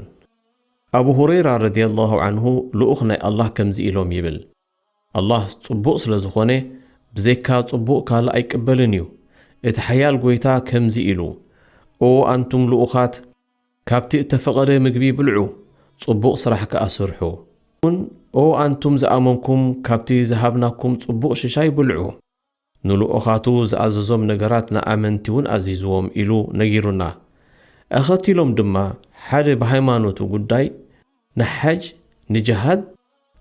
ኣቡ ሁረይራ ረዲየላሁ ዐንሁ ልኡኽ ናይ ኣላህ ከምዚ ኢሎም ይብል፣ ኣላህ ጽቡቕ ስለ ዝኾነ ብዘይካ ጽቡቕ ካልእ ኣይቅበልን እዩ። እቲ ሓያል ጎይታ ከምዚ ኢሉ፣ ኦ ኣንቱም ልኡኻት፣ ካብቲ እተፈቐደ ምግቢ ብልዑ፣ ጽቡቕ ስራሕ ከኣ ስርሑ። እውን ኦ ኣንቱም ዝኣመንኩም፣ ካብቲ ዝሃብናኩም ጽቡቕ ሽሻይ ብልዑ። ንልኡኻቱ ዝኣዘዞም ነገራት ንኣመንቲ እውን ኣዚዝዎም ኢሉ ነጊሩና። ኣኸቲሎም ድማ ሓደ ብሃይማኖቱ ጉዳይ ንሓጅ፣ ንጅሃድ፣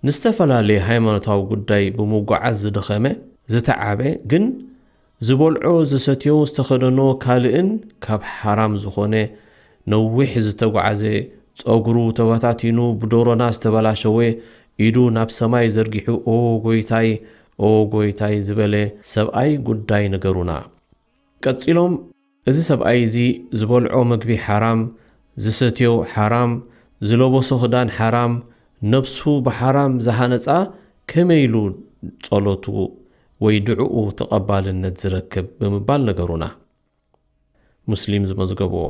ንዝተፈላለየ ሃይማኖታዊ ጉዳይ ብምጉዓዝ ዝደኸመ፣ ዝተዓበ፣ ግን ዝበልዖ፣ ዝሰትዮ፣ ዝተኸደኖ ካልእን ካብ ሓራም ዝኾነ ነዊሕ ዝተጓዓዘ፣ ጸጉሩ ተበታቲኑ ብዶሮና ዝተበላሸወ፣ ኢዱ ናብ ሰማይ ዘርጊሑ ኦ ጎይታይ፣ ኦ ጎይታይ ዝበለ ሰብኣይ ጉዳይ ንገሩና። ቀጺሎም፣ እዚ ሰብኣይ እዚ ዝበልዖ መግቢ ሓራም፣ ዝሰትዮ ሓራም፣ ዝለበሶ ክዳን ሓራም፣ ነብሱ ብሓራም ዝሃነጻ ከመይ ኢሉ ጸሎቱ ወይ ድዕኡ ተቐባልነት ዝረክብ ብምባል ነገሩና። ሙስሊም ዝመዝገብዎ።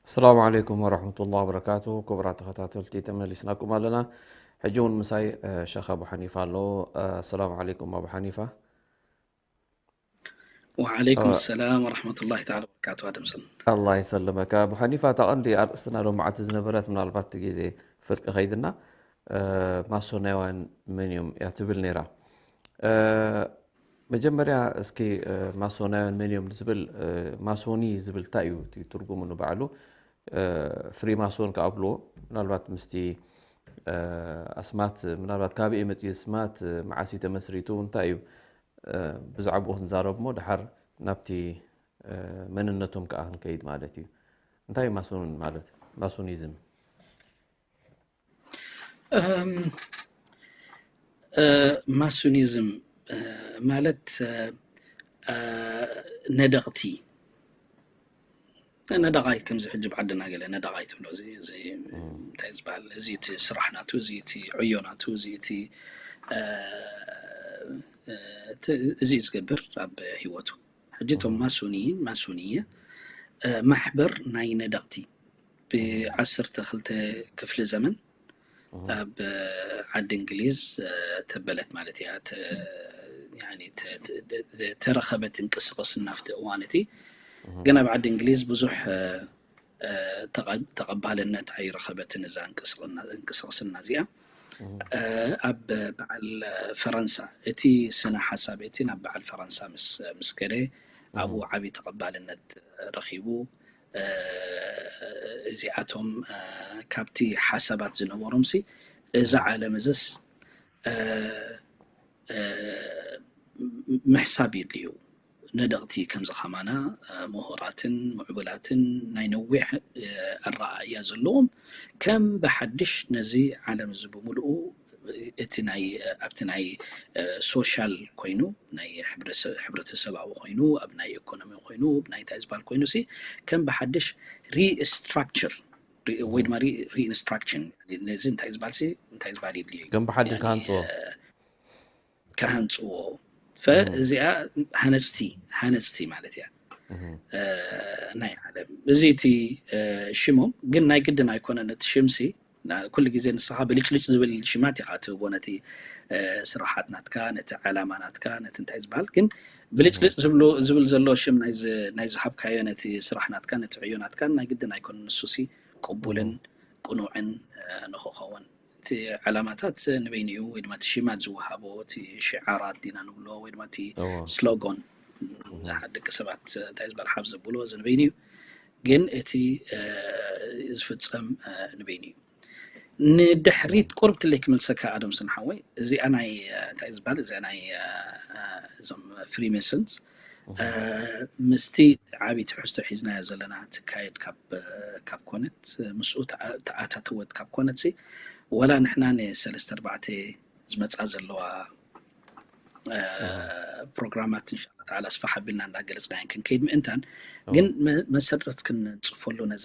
ሰላም ዓለይኩም ወረሕመቱላህ ወበረካቱ። ክቡራት ተኸታተልቲ፣ ተመሊስናኩም ኣለና። ሕጂ እውን ምሳይ ሸኽ ኣቡ ሓኒፋ ኣለዎ። ሰላም ዓለይኩም ኣቡ ሓኒፋ። ወዓለይኩም ሰላም ወረሕመቱላሂ ተዓላ ወበረካቱ። ኣደምሰን። ኣላህ ይሰልመካ ኣቡ ሓኒፋ። እታ ቀንዲ ኣርእስትና ሎማዓንቲ ዝነበረት፣ ምናልባት እቲ ግዜ ፍርቂ ከይድና፣ ማሶናውያን መን እዮም እያ ትብል ነይራ። መጀመርያ እስኪ ማሶናውያን መን እዮም ዝብል፣ ማሶኒ ዝብል እንታይ እዩ እቲ ትርጉሙ ንባዕሉ? ፍሪማሶን ክኣብልዎ፣ ምናልባት ምስቲ ኣስማት፣ ምናልባት ካበይ መፅኡ ኣስማት፣ መዓስ እዩ ተመስሪቱ፣ እንታይ እዩ፣ ብዛዕባኡ ክንዛረብ እሞ ደሓር ናብቲ መንነቶም ከዓ ክንከይድ ማለት እዩ። እንታይ እዩ ማሶን ማለት? ማሶኒዝም ማሱኒዝም ማለት ነደቕቲ፣ ነደቓይ፣ ከምዚ ሕጂ ብዓድና ገለ ነደቓይ ትብሎ፣ እዚ እንታይ ዝበሃል፣ እዚ እቲ ስራሕ ናቱ፣ እዚ እቲ ዕዮ ናቱ፣ እዚ እቲ እዚ ዝገብር ኣብ ሂወቱ። ሕጂ እቶም ማሱኒይን፣ ማሱኒየ፣ ማሕበር ናይ ነደቕቲ ብዓሰርተ ክልተ ክፍለ ዘመን ኣብ ዓዲ እንግሊዝ ተበለት ማለት እያ። ተረኸበት እንቅስቕስና ኣብቲ እዋን እቲ ግን ኣብ ዓዲ እንግሊዝ ብዙሕ ተቐባልነት ኣይረኸበትን እዛ እንቅስቕስና እዚኣ። ኣብ በዓል ፈረንሳ እቲ ስነ ሓሳብ እቲ ናብ በዓል ፈረንሳ ምስ ከደ ኣብኡ ዓብዪ ተቐባልነት ረኺቡ። እዚኣቶም ካብቲ ሓሳባት ዝነበሮም ሲ እዛ ዓለም እዝስ ምሕሳብ የድልዩ። ነደቕቲ ከምዚ ከማና ምሁራትን ምዕቡላትን ናይ ነዊሕ ኣረኣእያ ዘለዎም ከም ብሓድሽ ነዚ ዓለም እዚ ብምልኡ እቲ ናይ ኣብቲ ናይ ሶሻል ኮይኑ ናይ ሕብረተሰባዊ ኮይኑ ኣብ ናይ ኢኮኖሚ ኮይኑ ናይ እንታይ ዝበሃል ኮይኑ ሲ ከም ብሓድሽ ሪስትራክቸር ወይ ድማ ሪኢንስትራክሽን ነዚ እንታይ ዝበሃል ሲ እንታይ ዝበሃል የድልዮ እዩ ከም ብሓድሽ ክሃንፅዎ ክሃንፅዎ። ፈእዚኣ ሃነፅቲ ሃነፅቲ ማለት እያ ናይ ዓለም እዚ እቲ ሽሞም ግን ናይ ግድን ኣይኮነን። እቲ ሽምሲ ኩሉ ግዜ ንስኻ ብልጭልጭ ዝብል ሽማት ኢኻ ትህቦ ነቲ ስራሓት ናትካ፣ ነቲ ዓላማ ናትካ፣ ነቲ እንታይ ዝበሃል ግን ብልጭልጭ ዝብል ዘሎ ሽም ናይ ዝሃብካዮ ነቲ ስራሕ ናትካ፣ ነቲ ዕዮ ናትካ ናይ ግድን ኣይኮነን ንሱሲ ቅቡልን ቅኑዕን ንክኸውን እቲ ዓላማታት ንበይኑ እዩ ወይ ድማ እቲ ሽማት ዝወሃቦ እቲ ሽዓራት ዲና ንብሎ ወይ ድማ እቲ ስሎጎን ደቂ ሰባት እንታይ ዝበሃል ሓፍ ዘብሎ እዚ ንበይኑ እዩ። ግን እቲ ዝፍፀም ንበይኑ እዩ። ንድሕሪት ቁርብ ትለይ ክምልሰካ ኣደም ስንሓወይ፣ እዚኣ ናይ እንታይ ዝበሃል፣ እዚኣ ናይ እዞም ፍሪሜሰንስ ምስቲ ዓብይ ትሕዝቶ ሒዝናዮ ዘለና ትካየድ ካብ ኮነት፣ ምስኡ ተኣታተወት ካብ ኮነት፣ ወላ ንሕና ንሰለስተ ኣርባዕተ ዝመፃ ዘለዋ ፕሮግራማት እንሻላ ተዓላ ኣስፋሕ ኣቢልና እንዳገለፅናየን ክንከይድ ምእንታን፣ ግን መሰረት ክንፅፈሉ ነዚ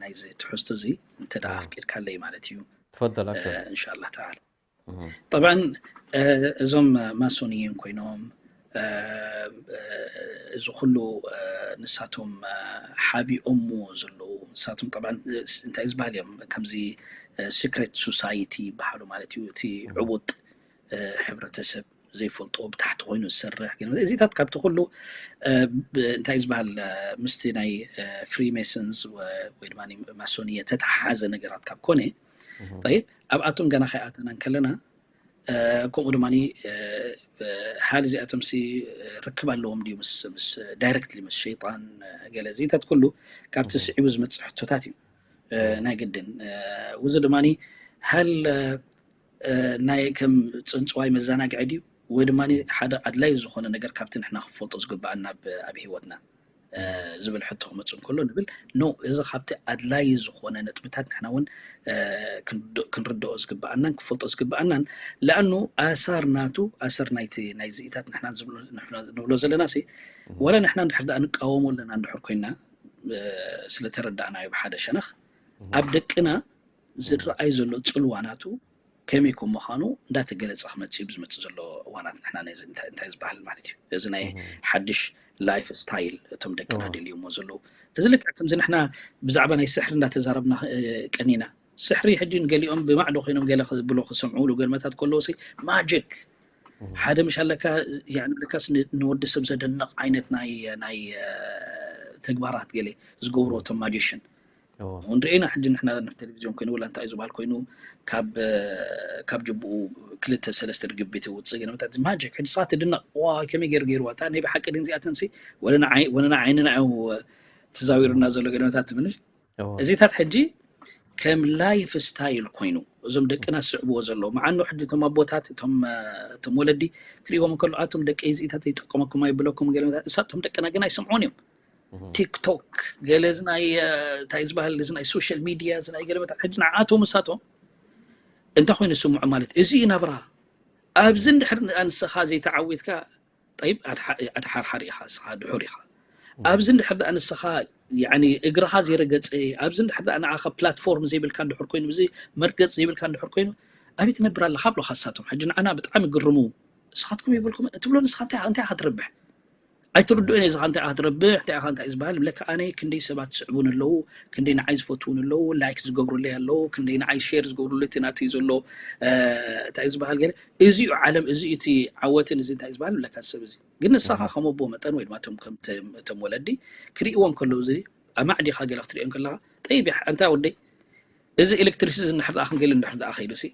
ናይዚ ትሕዝቶ እዚ እንተ ደኣ ኣፍቂድካለይ ማለት እዩ። ትፈደል እንሻላ ተዓላ። ጠብዓን እዞም ማሶንየን ኮይኖም እዚ ኩሉ ንሳቶም ሓቢኦሞ ዘለዉ ንሳቶም ጠብዓን እንታይ ዝበሃል እዮም፣ ከምዚ ሲክሬት ሶሳይቲ ይበሃሉ ማለት እዩ። እቲ ዕቡጥ ሕብረተሰብ ዘይፈልጥዎ ብታሕቲ ኮይኑ ዝሰርሕ ግን እዚታት ካብቲ ኩሉ እንታይ ዝበሃል ምስቲ ናይ ፍሪሜሰንስ ወይ ድማ ማሶንየ ተተሓሓዘ ነገራት ካብ ኮነ፣ ኣብኣቶም ገና ከይኣተና እንከለና ከምኡ ድማ ሃል እዚኣቶም ሲ ርክብ ኣለዎም ድዩ ምስ ዳይረክትሊ ምስ ሸይጣን ገለ እዚታት ኩሉ ካብቲ ስዒቡ ዝመፅእ ሕቶታት እዩ። ናይ ግድን ውዚ ድማ ሃል ናይ ከም ፅንፅዋይ መዘናግዒ ድዩ ወይ ድማ ሓደ ኣድላይ ዝኾነ ነገር ካብቲ ንሕና ክንፈልጦ ዝግበኣና ኣብ ህይወትና ዝብል ሕቶ ክመፅእ እንከሎ ንብል ኖ፣ እዚ ካብቲ ኣድላይ ዝኾነ ነጥብታት ንሕና እውን ክንርድኦ ዝግበኣናን ክፈልጦ ዝግበኣናን፣ ለኣኑ ኣሰር ናቱ ኣሰር ናይቲ ናይዚኢታት ንሕና ንብሎ ዘለና ሲ ወላ ንሕና እንድሕር ደኣ ንቃወሞ ኣለና እንድሕር ኮይና ስለተረዳእናዮ ብሓደ ሸነኽ ኣብ ደቅና ዝረኣይ ዘሎ ፅልዋ ናቱ ከመይ ከም ምዃኑ እንዳተገለፀ ክመፅእ እዩ ብዝመፅእ ዘሎ እዋናት ንሕና ነዚ እንታይ ዝበሃል ማለት እዩ። እዚ ናይ ሓድሽ ላይፍ ስታይል እቶም ደቅና ደልዮሞ ዘለዉ እዚ ልክዕ ከምዚ ንሕና ብዛዕባ ናይ ስሕሪ እንዳተዛረብና ቀኒና ስሕሪ ሕጂ ንገሊኦም ብማዕዶ ኮይኖም ገለ ክብሎ ክሰምዑ ገለመታት ከለዎ ሲ ማጂክ ሓደ ምሽ ኣለካ ለካስ ንወዲ ሰብ ዘደንቕ ዓይነት ናይ ናይ ተግባራት ገለ ዝገብሩ እቶም ማጂሽን ንሪኤና ሕጂ ንሕና ናብ ቴሌቪዝዮን ኮይኑ ወላ እንታይ ዝበሃል ኮይኑ ካብ ካብ ጅብኡ ክልተ ሰለስተ ርግቢት ውፅእ ገለመታት ማጂክ ሕጂ ስኻ ትድነቕ ዋ ከመይ ገይሩ ገይርዋ እታ ናይ ብሓቂ ድን እዚኣተንሲ ወለና ዓይንና ው ተዛዊሩና ዘሎ ገለመታት ትብል እዚታት ሕጂ ከም ላይፍ ስታይል ኮይኑ እዞም ደቅና ዝስዕብዎ ዘለዉ መዓኑ ሕጂ እቶም ኣቦታት እቶም ወለዲ ክርእዎም ከሎ ኣቶም ደቂ እዚታት ይጠቀመኩም ኣይብለኩም ገለመታት እሳቶም ደቅና ግን ኣይሰምዑን እዮም። ቲክቶክ ገለ እዚ ናይ እንታይ ዝበሃል እዚ ናይ ሶሻል ሚድያ እዚ ናይ ገለመታት ሕጂ ንዓቶም እሳቶም እንታይ ኮይኑ ዝስምዑ ማለት እዚ እዩ ናብራ ኣብዚ እንድሕር ንስኻ ዘይተዓዊትካ ጠይብ ኣድሓርሓር ኢኻ እስኻ ድሑር ኢኻ ኣብዚ እንድሕር ደኣ ንስኻ ያኒ እግርኻ ዘይረገፀ ኣብዚ እንድሕር ደኣ ንዓኻ ፕላትፎርም ዘይብልካ እንድሕር ኮይኑ እዚ መርገፅ ዘይብልካ እንድሕር ኮይኑ ኣበይ ትነብር ኣለኻ ብሎኻ እሳቶም ሕጂ ንዓና ብጣዕሚ ግርሙ ንስኻትኩም ይብልኩም እትብሎ ንስኻ እንታይ እንታይ ኢኻ ትረብሕ ኣይትርድኡን እየ ዝኻ እንታይ ኢኻ ትረብሕ እንታይ ኢኻ እንታይ ዝበሃል ብለካ ኣነ ክንደይ ሰባት ዝስዕቡን ኣለዉ ክንደይ ንዓይ ዝፈትዉን ኣለዉ ላይክ ዝገብሩለይ ኣለዉ ክንደይ ንዓይ ሼር ዝገብሩለይ እቲ ናተይ ዘሎ እንታይ ዝበሃል ገለ እዚኡ ዓለም እዚኡ እቲ ዓወትን እዚ እንታይ ዝበሃል ብለካ ሰብ እዚ ግን ንስኻ ከም ኣቦ መጠን ወይ ድማ እቶም ወለዲ ክርእይዎ እንከለዉ እዚ ኣማዕዲኻ ገለ ክትርእዮ እንከለኻ ጠይብ ኣንታ ወደይ እዚ ኤሌክትሪሲቲ እዚ እንድሕር ደኣ ክንገሊ እንድሕር ደኣ ከይዱ ሲ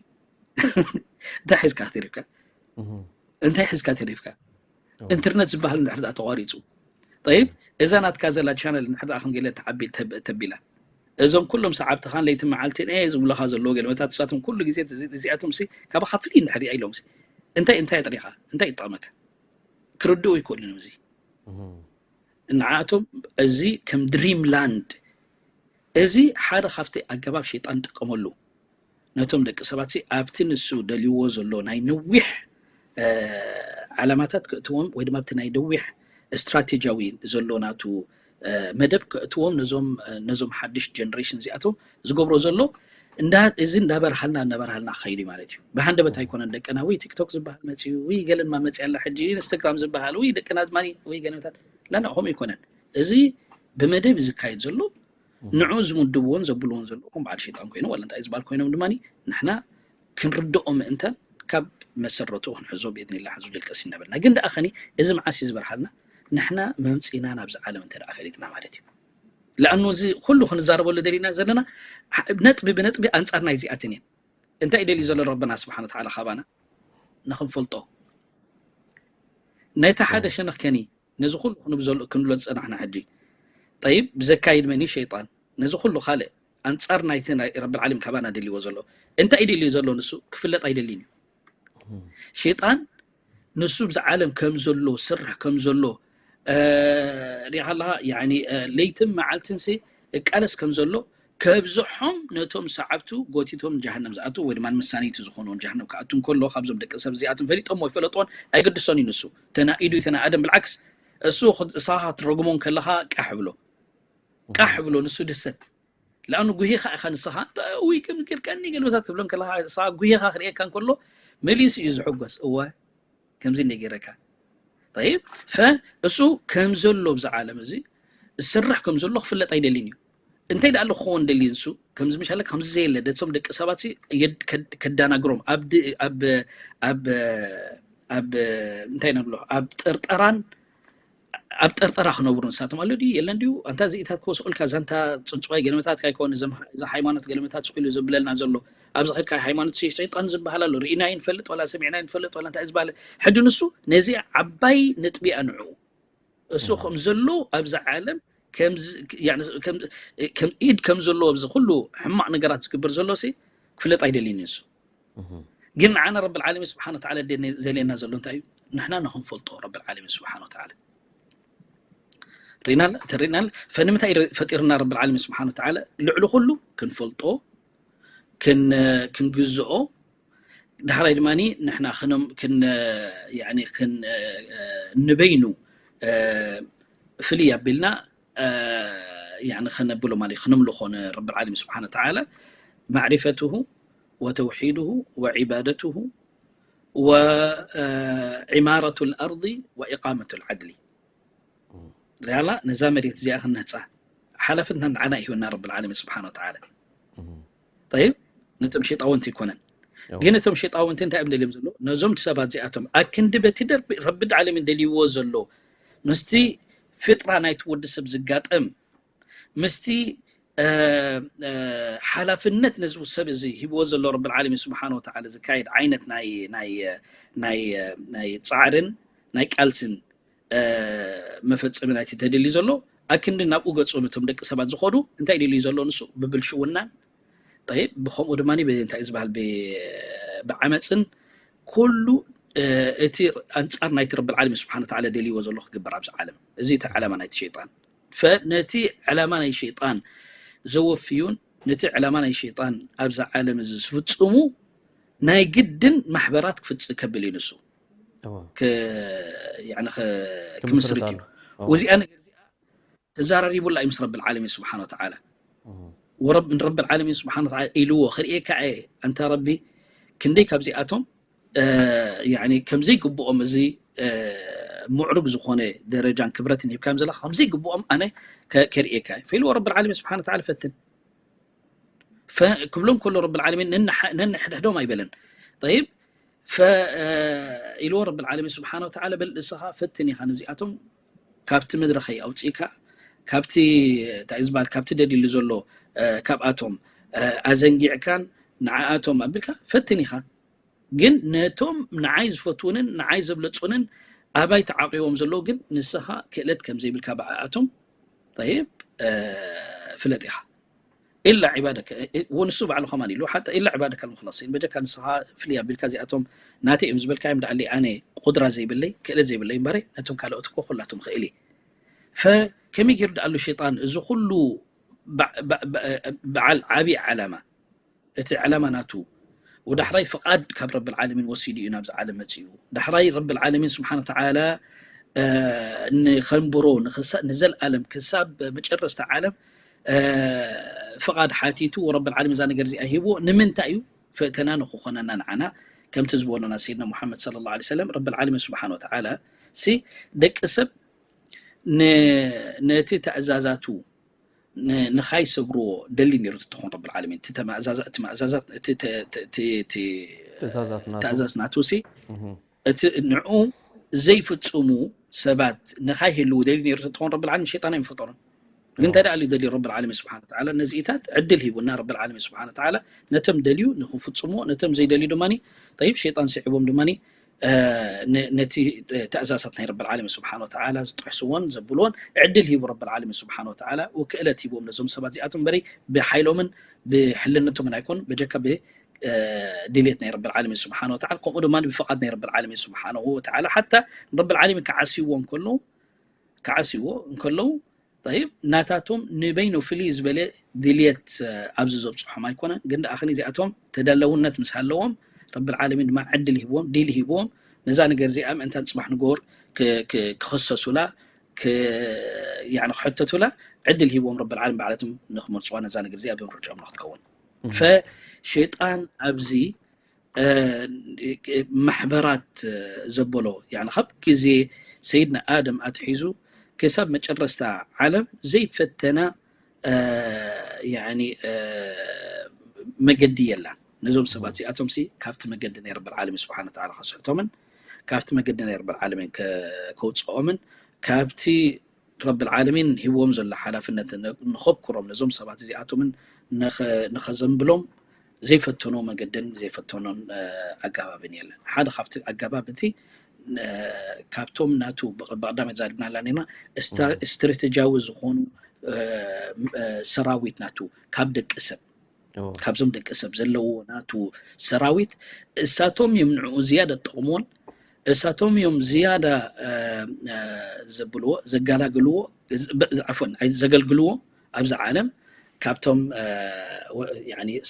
እንታይ ሒዝካ ተሪፍካ እንታይ ሒዝካ ተሪፍካ ኢንተርነት ዝበሃል እንድሕር ደኣ ተቋሪፁ ጠይብ እዛ ናትካ ዘላ ቻነል እንድሕር ደኣ ክንገለ ተዓቢ ተቢላ እዞም ኩሎም ሰዓብትኻን ለይቲ መዓልቲ ነ ዝብለኻ ዘለዎ ገለመታት እሳቶም ኩሉ ግዜ እዚኣቶም ሲ ካባኻ ፍልይ እንድሕር ሪኣ ኢሎም ሲ እንታይ እንታይ ጥሪኻ እንታይ ይጠቕመካ ክርድኡ ይክእሉን እዚ ንዓቶም እዚ ከም ድሪም ላንድ እዚ ሓደ ካብቲ ኣገባብ ሸይጣን ጠቀመሉ ነቶም ደቂ ሰባት ኣብቲ ንሱ ደልይዎ ዘሎ ናይ ነዊሕ ዓላማታት ክእትዎም ወይ ድማ ኣብቲ ናይ ነዊሕ ስትራቴጂያዊ ዘሎ ናቱ መደብ ክእትዎም ነዞም ነዞም ሓድሽ ጀነሬሽን እዚኣቶም ዝገብሮ ዘሎ እንዳ እዚ እንዳበርሃልና እንዳበርሃልና ክኸይድ እዩ ማለት እዩ። ብሃንደበት ኣይኮነን ደቅና ወይ ቲክቶክ ዝበሃል መፅዩ ወይ ገለንማ መፅያ ኣላ ሕጂ ኢንስታግራም ዝበሃል ወይ ደቅና ድማ ወይ ገለመታት ላላ ከምኡ ኣይኮነን። እዚ ብመደብ እዩ ዝካየድ ዘሎ ንዑ ዝምድብዎን ዘብልዎን ዘለዉ ከም በዓል ሸይጣን ኮይኖም ዋላ እንታይ ዝበሃል ኮይኖም ድማ ንሕና ክንርድኦ ምእንታን ካብ መሰረቱ ክንሕዞ ብኢድኒላ ሕዙ ድልቀስ ይነበልና ግን ደኣ ኸኒ እዚ መዓስ እዩ ዝበርሃልና ንሕና መምፂና ናብዚ ዓለም እንተ ደኣ ፈሊጥና ማለት እዩ ለኣኑ እዚ ኩሉ ክንዛረበሉ ደሊና ዘለና ነጥቢ ብነጥቢ ኣንፃር ናይ ዚኣትን እየን እንታይ ደልዩ ዘሎ ረብና ስብሓን ተዓላ ካባና ንክንፈልጦ ነቲ ሓደ ሸነኽ ከኒ ነዚ ኩሉ ክንብሎ ዝፀናሕና ሕጂ ጠይብ፣ ብዘካይድ መን እዩ? ሸይጣን። ነዚ ኩሉ ካልእ ኣንጻር ናይቲ ናይ ረብል ዓለሚን ካባና ደልይዎ ዘሎ። እንታይ እዩ ደልዩ ዘሎ ንሱ? ክፍለጥ ኣይደልይን እዩ። ሸይጣን ንሱ ብዚ ዓለም ከም ዘሎ፣ ስራሕ ከም ዘሎ፣ እ፣ ሪኢኻ ኣለኻ፣ ያኒ፣ እ፣ ለይትን መዓልትን ሲ እቃለስ ከም ዘሎ፣ ከብዝሖም ነቶም ሰዓብቱ ጎቲቶም ጀሃነም ዝኣትዉ ወይ ድማ መሳነይቲ ዝኾንዎም ጀሃነም ክኣቱ እንከሎ፣ ካብዞም ደቂ ሰብ እዚኣቶም ፈሊጦም ወይ ፈለጥዎን ኣይገድሶን እዩ ንሱ። ተናኢዱ ተናኣደም፣ ብልዓክስ እሱ ኽ-፣ ንስኻ ክትረግሞ እንከለኻ ቃሕ ብሎ። ቃሕ ብሎ ንሱ ድሰት። ለኣኑ ጉሂኻ ኢኻ ንስኻ፣ "እንታይ ውይ ከም ጌርካኒ?" ገልመታት ክብሎ እንከለኻ፣ ንስኻ ጉሂኻ ክርእየካ እንከሎ መሊሱ እዩ ዝሕጎስ። እወ፣ ከምዚ እንደ ጌረካ። ጠይብ፣ ፈ-፣ እሱ ከም ዘሎ ብዚ ዓለም እዚ ዝስራሕ ከም ዘሎ ክፍለጥ ኣይደልን እዩ። እንታይ ደኣ ኣሎ ክኸውን ደልዩ ንሱ? ከምዚ ምሻለ ከምዚ ዘየለ፣ ደሶም ደቂ ሰባት ሲ የድ-፣ ከድ-፣ ከዳናግሮም፣ ኣብ ድ-፣ ኣብ፣ ኣብ፣ ኣብ፣ እንታይ ነብሎ? ኣብ ጥርጠራን ኣብ ጠርጠራ ክነብሩ ንሳቶም ኣሎ ድዩ የለን ድዩ? ኣንታ እዚኢታት ክወስቑልካ ዛንታ ጽንጽዋይ ገለመታት ካይኮን፣ እዞም፣ እዛ ሃይማኖት ገለመታት ስቕ ኢሉ ዘብለልና ዘሎ። ኣብዚ ኸድካ ሃይማኖት ሸይጣን ዝበሃል ኣሎ። ርኢናዮ ንፈልጥ ዋላ ሰሚዕናዮ ንፈልጥ ዋላ እንታይ እዩ ዝበሃል? ሕጂ ንሱ ነዚ ዓባይ ነጥቢ እያ ንዕኡ። እሱ ከም ዘሎ ኣብዚ ዓለም ከምዚ፣ ያኒ ከም፣ ከም ኢድ ከም ዘለዎ ኣብዚ ኩሉ ሕማቕ ነገራት ዝግበር ዘሎ ሲ ክፍለጥ ኣይደልይን እዩ ንሱ። ግን ንዓና ረብል ዓለሚን ስብሓነ ወተዓላ ደነ-፣ ዘልየና ዘሎ እንታይ እዩ? ንሕና ንኽንፈልጦ ረብል ዓለሚን ስብሓነ ወተዓላ። ርኢናል፣ ተሪናል። ፈንምታይ ረ-፣ ፈጢርና ረብል ዓለሚን ስብሓነ ወተዓላ? ልዕሊ ኩሉ ክንፈልጦ፣ ክን-፣ ክንግዝኦ፣ ዳሕራይ ድማ ንሕና ክንም-፣ ክን-፣ ያኒ ክን-፣ ንበይኑ፣ እ፣ ፍልይ ኣቢልና፣ እ፣ ያኒ ከነብሎ ማለት እዩ፣ ክነምልኾ ንረብል ዓለሚን ስብሓነ ወተዓላ። ማዕሪፈትሁ ወተውሒድሁ ወዒባደትሁ ወ-፣ እ፣ ዒማረቱ ልኣርዲ ወኢቃመቱ ልዓድሊ። ሪኣላ ነዛ መሬት እዚኣ ክንህፃ ሓላፍነት ንዓና ይህበና ረብል ዓለሚን ስብሓነ ወተዓላ። ጠይብ፣ ነቶም ሸይጣውንቲ ኣይኮነን። ግን እቶም ሸይጣውንቲ እንታይ እዮም ደልዮም ዘሎ? ነዞም ሰባት እዚኣቶም ኣክንዲ በቲ ደርቢ ረብል ዓለሚን ደልይዎ ዘሎ፣ ምስቲ ፍጥራ ናይቲ ወዲ ሰብ ዝጋጠም፣ ምስቲ፣ እ፣ እ፣ ሓላፍነት ነዚ ሰብ እዚ ሂብዎ ዘሎ ረብል ዓለሚን ስብሓነ ወተዓላ ዝካየድ ዓይነት ናይ፣ ናይ፣ ናይ፣ ናይ ጻዕርን ናይ ቃልስን፣ እ፣ መፈጸሚ ናይቲ ተደልዩ ዘሎ፣ ኣክንዲ ናብኡ ገጾም እቶም ደቂ ሰባት ዝኸዱ እንታይ ደልዩ ዘሎ ንሱ? ብብልሽውናን፣ ጠይብ፣ ብኸምኡ ድማ ብ-፣ እንታይ ዝበሃል? ብ-፣ ብዓመጽን ኩሉ፣ እ፣ እቲ ኣንጻር ናይቲ ረብል ዓለሚን ስብሓነ ወተዓላ ደልይዎ ዘሎ ክግበር ኣብዚ ዓለም። እዚ እቲ ዓላማ ናይቲ ሸይጣን። ፈ-፣ ነቲ ዕላማ ናይ ሸይጣን ዘወፍዩን ነቲ ዕላማ ናይ ሸይጣን ኣብዛ ዓለም እዚ ዝፍጽሙ ናይ ግድን ማሕበራት ክፍጽ-፣ ከብል እዩ ንሱ። እወ። ክ-፣ ያኒ ኸ-፣ ክምስርት ክምስርት እዩ። ኣሎ። እወ። ወዚኣ ነገር እዚኣ ተዛራሪቡላ እዩ ምስ ረብል ዓለሚን ስብሓነ ወተዓላ። እወ። ወረብ-፣ ንረብል ዓለሚን ስብሓነ ወተዓላ ኢልዎ፣ ክርእየካ እየ፣ ኣንታ ረቢ፣ ክንደይ ካብዚኣቶም፣ እ፣ ያኒ ከምዘይግብኦም እዚ፣ እ፣ ምዕሩግ ዝኾነ ደረጃን ክብረትን ሂብካዮም ዘለኻ፣ ከምዘይግብኦም ኣነ ከ-፣ ከርእየካ እየ። ፈኢልዎ ረብል ዓለሚን ስብሓነ ወተዓላ ፈትን። ፈ-፣ ክብሎም ከሎ ረብል ዓለሚን ነንሓ-፣ ነንሕድሕዶም ኣይበለን። ጠይብ፣ ፈ-፣ እ፣ ኢልዎ ረብል ዓለሚን ስብሓነ ወተዓላ፣ በል ንስኻ ፈትን ኢኻ ነዚኣቶም ካብቲ ምድሪ ከይኣውፅእካ፣ ካብቲ፣ እንታይ እዩ ዝበሃል፣ ካብቲ ደልይሉ ዘሎ፣ እ፣ ካብኣቶም፣ እ፣ ኣዘንጊዕካን ንዓኣቶም ኣቢልካ ፈትን ኢኻ። ግን ነቶም ንዓይ ዝፈትዉንን ንዓይ ዘብለጹንን ኣባይ ተዓቂቦም ዘለዉ ግን ንስኻ ክእለት ከም ዘይብልካ ብኣኣቶም፣ ጠይብ፣ እ፣ ፍለጥ ኢኻ። ኢላ ዒባደከ፣ እ፣ እ፣ ወንሱ ባዕሉ ከማን ኢሉ፣ ሓታ ኢላ ዒባደከ ልሙኽለሲን፣ በጀካ ንስኻ ፍልይ ኣቢልካ እዚኣቶም ናተይ እዮም ዝበልካዮም ደኣለይ ኣነ ቁድራ ዘይብለይ፣ ክእለት ዘይብለይ እምበረይ፣ ነቶም ካልኦት እኮ ኩላቶም ኽእል እየ። ፈ-፣ ከመይ ገይሩ ደኣሉ ሸይጣን እዚ ኩሉ በ-፣ በ-፣ በ-፣ በዓል ዓብዪ ዓላማ፣ እቲ ዕላማ ናቱ፣ ወዳሕራይ ፍቓድ ካብ ረብል ዓለሚን ወሲዱ እዩ ናብዚ ዓለም መጺኡ። ዳሕራይ ረብል ዓለሚን ስብሓነ ወተዓላ፣ እ፣ ንኸንብሮ፣ ንኽሳ-፣ ንዘልኣለም ክሳብ መጨረስታ ዓለም፣ እ፣ ፍቓድ ሓቲቱ፣ ረብል ዓለሚን እዛ ነገር እዚኣ ሂብዎ። ንምንታይ እዩ? ፈተና ንኽኾነና ንዓና፣ ከምቲ ዝበሎና ሰይድና ሙሓመድ ሰለላሁ ዐለይሂ ወሰለም፣ ረብል ዓለሚን ስብሓነ ወተዓላ ሲ ደቂ ሰብ ን-፣ ነቲ ተእዛዛቱ ን-፣ ንኻይሰግርዎ ደልዩ ነይሩ። ተኾን ረብል ዓለሚን፣ እቲ ተማእዛዛ-፣ እቲ ማእዛዛት፣ እቲ ተ-፣ ተ-፣ እቲ፣ እቲ፣ እቲ ትእዛዛት ናቱ። ትእዛዝ ናቱ ሲ፣ እህ። እቲ ንዕኡ ዘይፍጽሙ ሰባት ንኻይህልዉ ደልዩ ነይሩ። ተኾን ረብል ዓለሚን ሸይጣን ኣይምፈጠሮም። ግን እዎ። እንታይ ደኣ ደልዩ ረብል ዓለሚን ስብሓነ ወተዓላ? ነዚኢታት ዕድል ሂቡና ረብል ዓለሚን ስብሓነ ወተዓላ፣ ነቶም ደልዩ ንኽፍጽምዎ፣ ነቶም ዘይደልዩ ድማኒ፣ ጠይብ፣ ሸይጣን ስዒቦም ድማኒ፣ ነቲ ትእዛዛት ናይ ረብል ዓለሚን ስብሓን ወተዓላ ዝጥሕስዎን ዘብልዎን ዕድል ሂቡ ረብል ዓለሚን ስብሓን ወተዓላ ክእለት ሂብዎም ነዞም ሰባት እዚኣቶም እምበሪ ብሓይሎምን ብሕልነቶምን ኣይኮን በጀካ ድልየት ናይ ረብል ዓለሚን ስብሓን ወተዓላ ከምኡ ድማ ብፍቓድ ናይ ረብል ዓለሚን ስብሓን ወተዓላ ሓታ ረብል ዓለሚን ክዓስይዎ እንከለዉ ክዓስይዎ እንከለዉ ይብ ናታቶም ንበይኑ ፍልይ ዝበለ ድልየት ኣብዚ ዘብፅሖም ኣይኮነን ግን ደኣ እዚኣቶም ተዳለውነት ምስ ሃለዎም ረብል ዓለሚን ድማ ዕድል ሂብዎም ዲል ሂብዎም ነዛ ነገር እዚኣ ምእንታን ፅባሕ ንጎር ክኸሰሱላ ክሕተቱላ ዕድል ሂብዎም ረብል ዓለሚን ባዕለቶም ንክመርፅዋ ነዛ ነገር እዚኣ ብምርጫኦም ንክትከውን ፈሸይጣን ኣብዚ ማሕበራት ዘበሎ ካብ ግዜ ሰይድና ኣደም ኣትሒዙ ክሳብ መጨረስታ ዓለም ዘይፈተና መገዲ የላን ነዞም ሰባት እዚኣቶም ሲ ካብቲ መገዲ ናይ ረብል ዓለሚን ስብሓን ወተዓላ ከስሕቶምን ካብቲ መገዲ ናይ ረብል ዓለሚን ከውፅኦምን ካብቲ ረብል ዓለሚን ሂብዎም ዘሎ ሓላፍነት ንኸብክሮም ነዞም ሰባት እዚኣቶምን ንኸዘንብሎም ዘይፈተኖ መገድን ዘይፈተኖን ኣጋባብን የለን ሓደ ካብቲ ኣጋባብ እቲ ካብቶም ናቱ ብቐዳመት ዛድብናላ ኔና ስትራቴጂያዊ ዝኾኑ ሰራዊት ናቱ ካብ ደቂ ሰብ ካብዞም ደቂ ሰብ ዘለዎ ናቱ ሰራዊት እሳቶም እዮም ንዕኡ ዝያዳ ጠቕሞን እሳቶም እዮም ዝያዳ ዘብልዎ ዘጋላግልዎ ዓፎን ዘገልግልዎ ኣብዚ ዓለም ካብቶም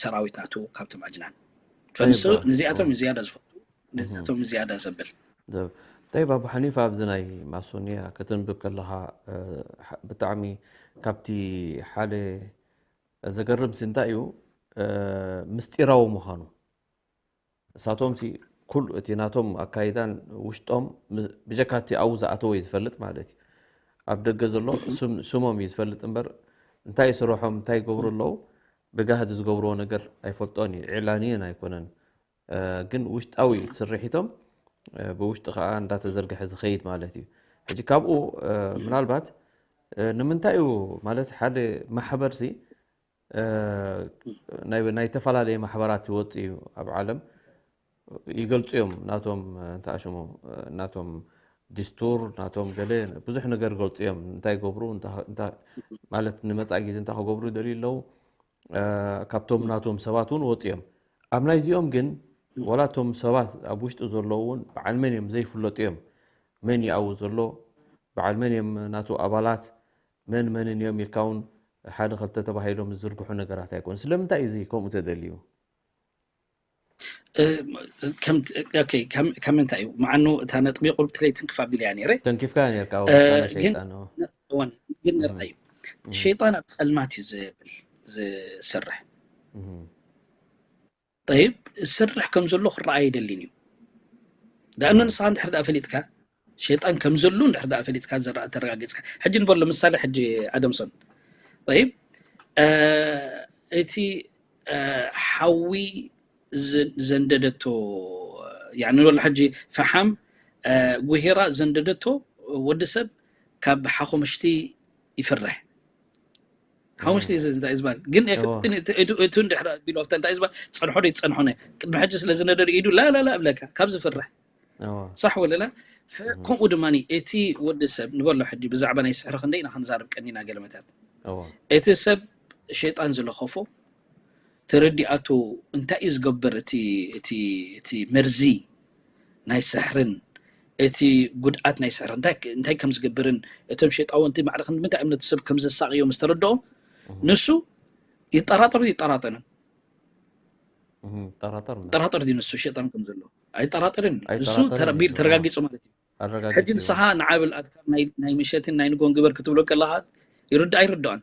ሰራዊት ናቱ ካብቶም ኣጅናን ፈንሱ ንዚኣቶም ዝያዳ ዝፈቱ ንዚኣቶም ዝያዳ ዘብል ጠይብ ኣቡ ሓኒፋ ኣብዚ ናይ ማሶንያ ከተንብብ ከለኻ ብጣዕሚ ካብቲ ሓደ ዘገርም ሲ እንታይ እዩ ምስጢራዊ ምዃኑ እሳቶም ሲ ኩሉ እቲ ናቶም ኣካይዳን ውሽጦም ብጀካ እቲ ኣብኡ ዝኣተወ እዩ ዝፈልጥ ማለት እዩ ኣብ ደገ ዘሎ ስሞም እዩ ዝፈልጥ እምበር እንታይ ስርሖም እንታይ ይገብሩ ኣለዉ ብጋህዲ ዝገብርዎ ነገር ኣይፈልጦን እዩ ኢዕላንየን ኣይኮነን ግን ውሽጣዊ ስርሒቶም ብውሽጢ ከዓ እንዳተዘርግሐ ዝኸይድ ማለት እዩ ሕጂ ካብኡ ምናልባት ንምንታይ እዩ ማለት ሓደ ማሕበር ሲ ናይ ዝተፈላለየ ማሕበራት ይወፅ እዩ ኣብ ዓለም ይገልፁ እዮም ናቶም እንተኣሽሙ ናቶም ዲስቱር ናቶም ገለ ብዙሕ ነገር ገልፁ እዮም እንታይ ገብሩ ማለት ንመፃኢ ግዜ እንታይ ክገብሩ ይደልዩ ኣለዉ ካብቶም ናቶም ሰባት እውን ወፂኦም ኣብ ናይዚኦም ግን ዋላ እቶም ሰባት ኣብ ውሽጢ ዘለዉ እውን በዓል መን እዮም ዘይፍለጡ እዮም መን ይኣው ዘሎ በዓል መን እዮም ናቱ ኣባላት መን መንን እዮም ኢልካ እውን ሓደ ክልተ ተባሂሎም ዝዝርግሑ ነገራት ኣይኮኑ ስለምንታይ እዚ ከምኡ ተደልዩ ከምንታይ እዩ መዓኑ እታ ነጥቢ ቁርብቲ ለይትን ክፋ ቢልያ ነይረ ተንኪፍካ ነርካ ግን ንርኣዩ ሸይጣን ኣብ ፀልማት እዩ ዝብል ዝሰርሕ ጠይብ ዝሰርሕ ከም ዘሎ ክረኣይ ኣይደልን እዩ ዳእኑ ንስኻ እንድሕር ዳኣ ፈሊጥካ ሸይጣን ከም ዘሎ እንድሕር ዳኣ ፈሊጥካ ዘረኣ ተረጋጊፅካ ሕጂ ንበሎ ምሳሌ ሕጂ ኣደምሶን ጠይብ እቲ ሓዊ ዘንደደቶ ያኒ ወላ ሕጂ ፈሓም ጉሄራ ዘንደደቶ ወዲ ሰብ ካብ ሓኾምሽቲ ይፍርሕ ሓሙሽቲ እዚ እንታይ ዝበሃል ግን ኣይፈልጥን እቱ እንድሕር ቢሉ ኣብታ እንታይ ዝበሃል ፀንሖ ዶ ይፀንሖነ ቅድሚ ሕጂ ስለ ዝነደደ ኢዱ ላላላ እብለካ ካብ ዝፍርሕ ሳሕ ወለላ ከምኡ ድማ እቲ ወዲ ሰብ ንበሎ ሕጂ ብዛዕባ ናይ ስሕሪ ክንደይ ኢና ክንዛርብ ቀኒና ገለመታት እቲ ሰብ ሸይጣን ዝለኸፎ ተረዲኣቱ እንታይ እዩ ዝገብር እቲ መርዚ ናይ ስሕርን እቲ ጉድኣት ናይ ስሕር እንታይ ከም ዝገብርን እቶም ሸይጣውንቲ ማዕረ ክንዲ ምንታይ እምነት ሰብ ከም ዘሳቕዮ ምስ ተረድኦ ንሱ ይጠራጠር ይጠራጠርን ጠራጠር ድዩ ንሱ ሸይጣን ከም ዘሎ ኣይጠራጠርን ንሱ ተረጋጊፁ ማለት እዩ ሕጂ ንስኻ ንዓብል ኣትካር ናይ ምሸትን ናይ ንጎን ግበር ክትብሎ ከለኻ ይርዳእ ኣይርድኦን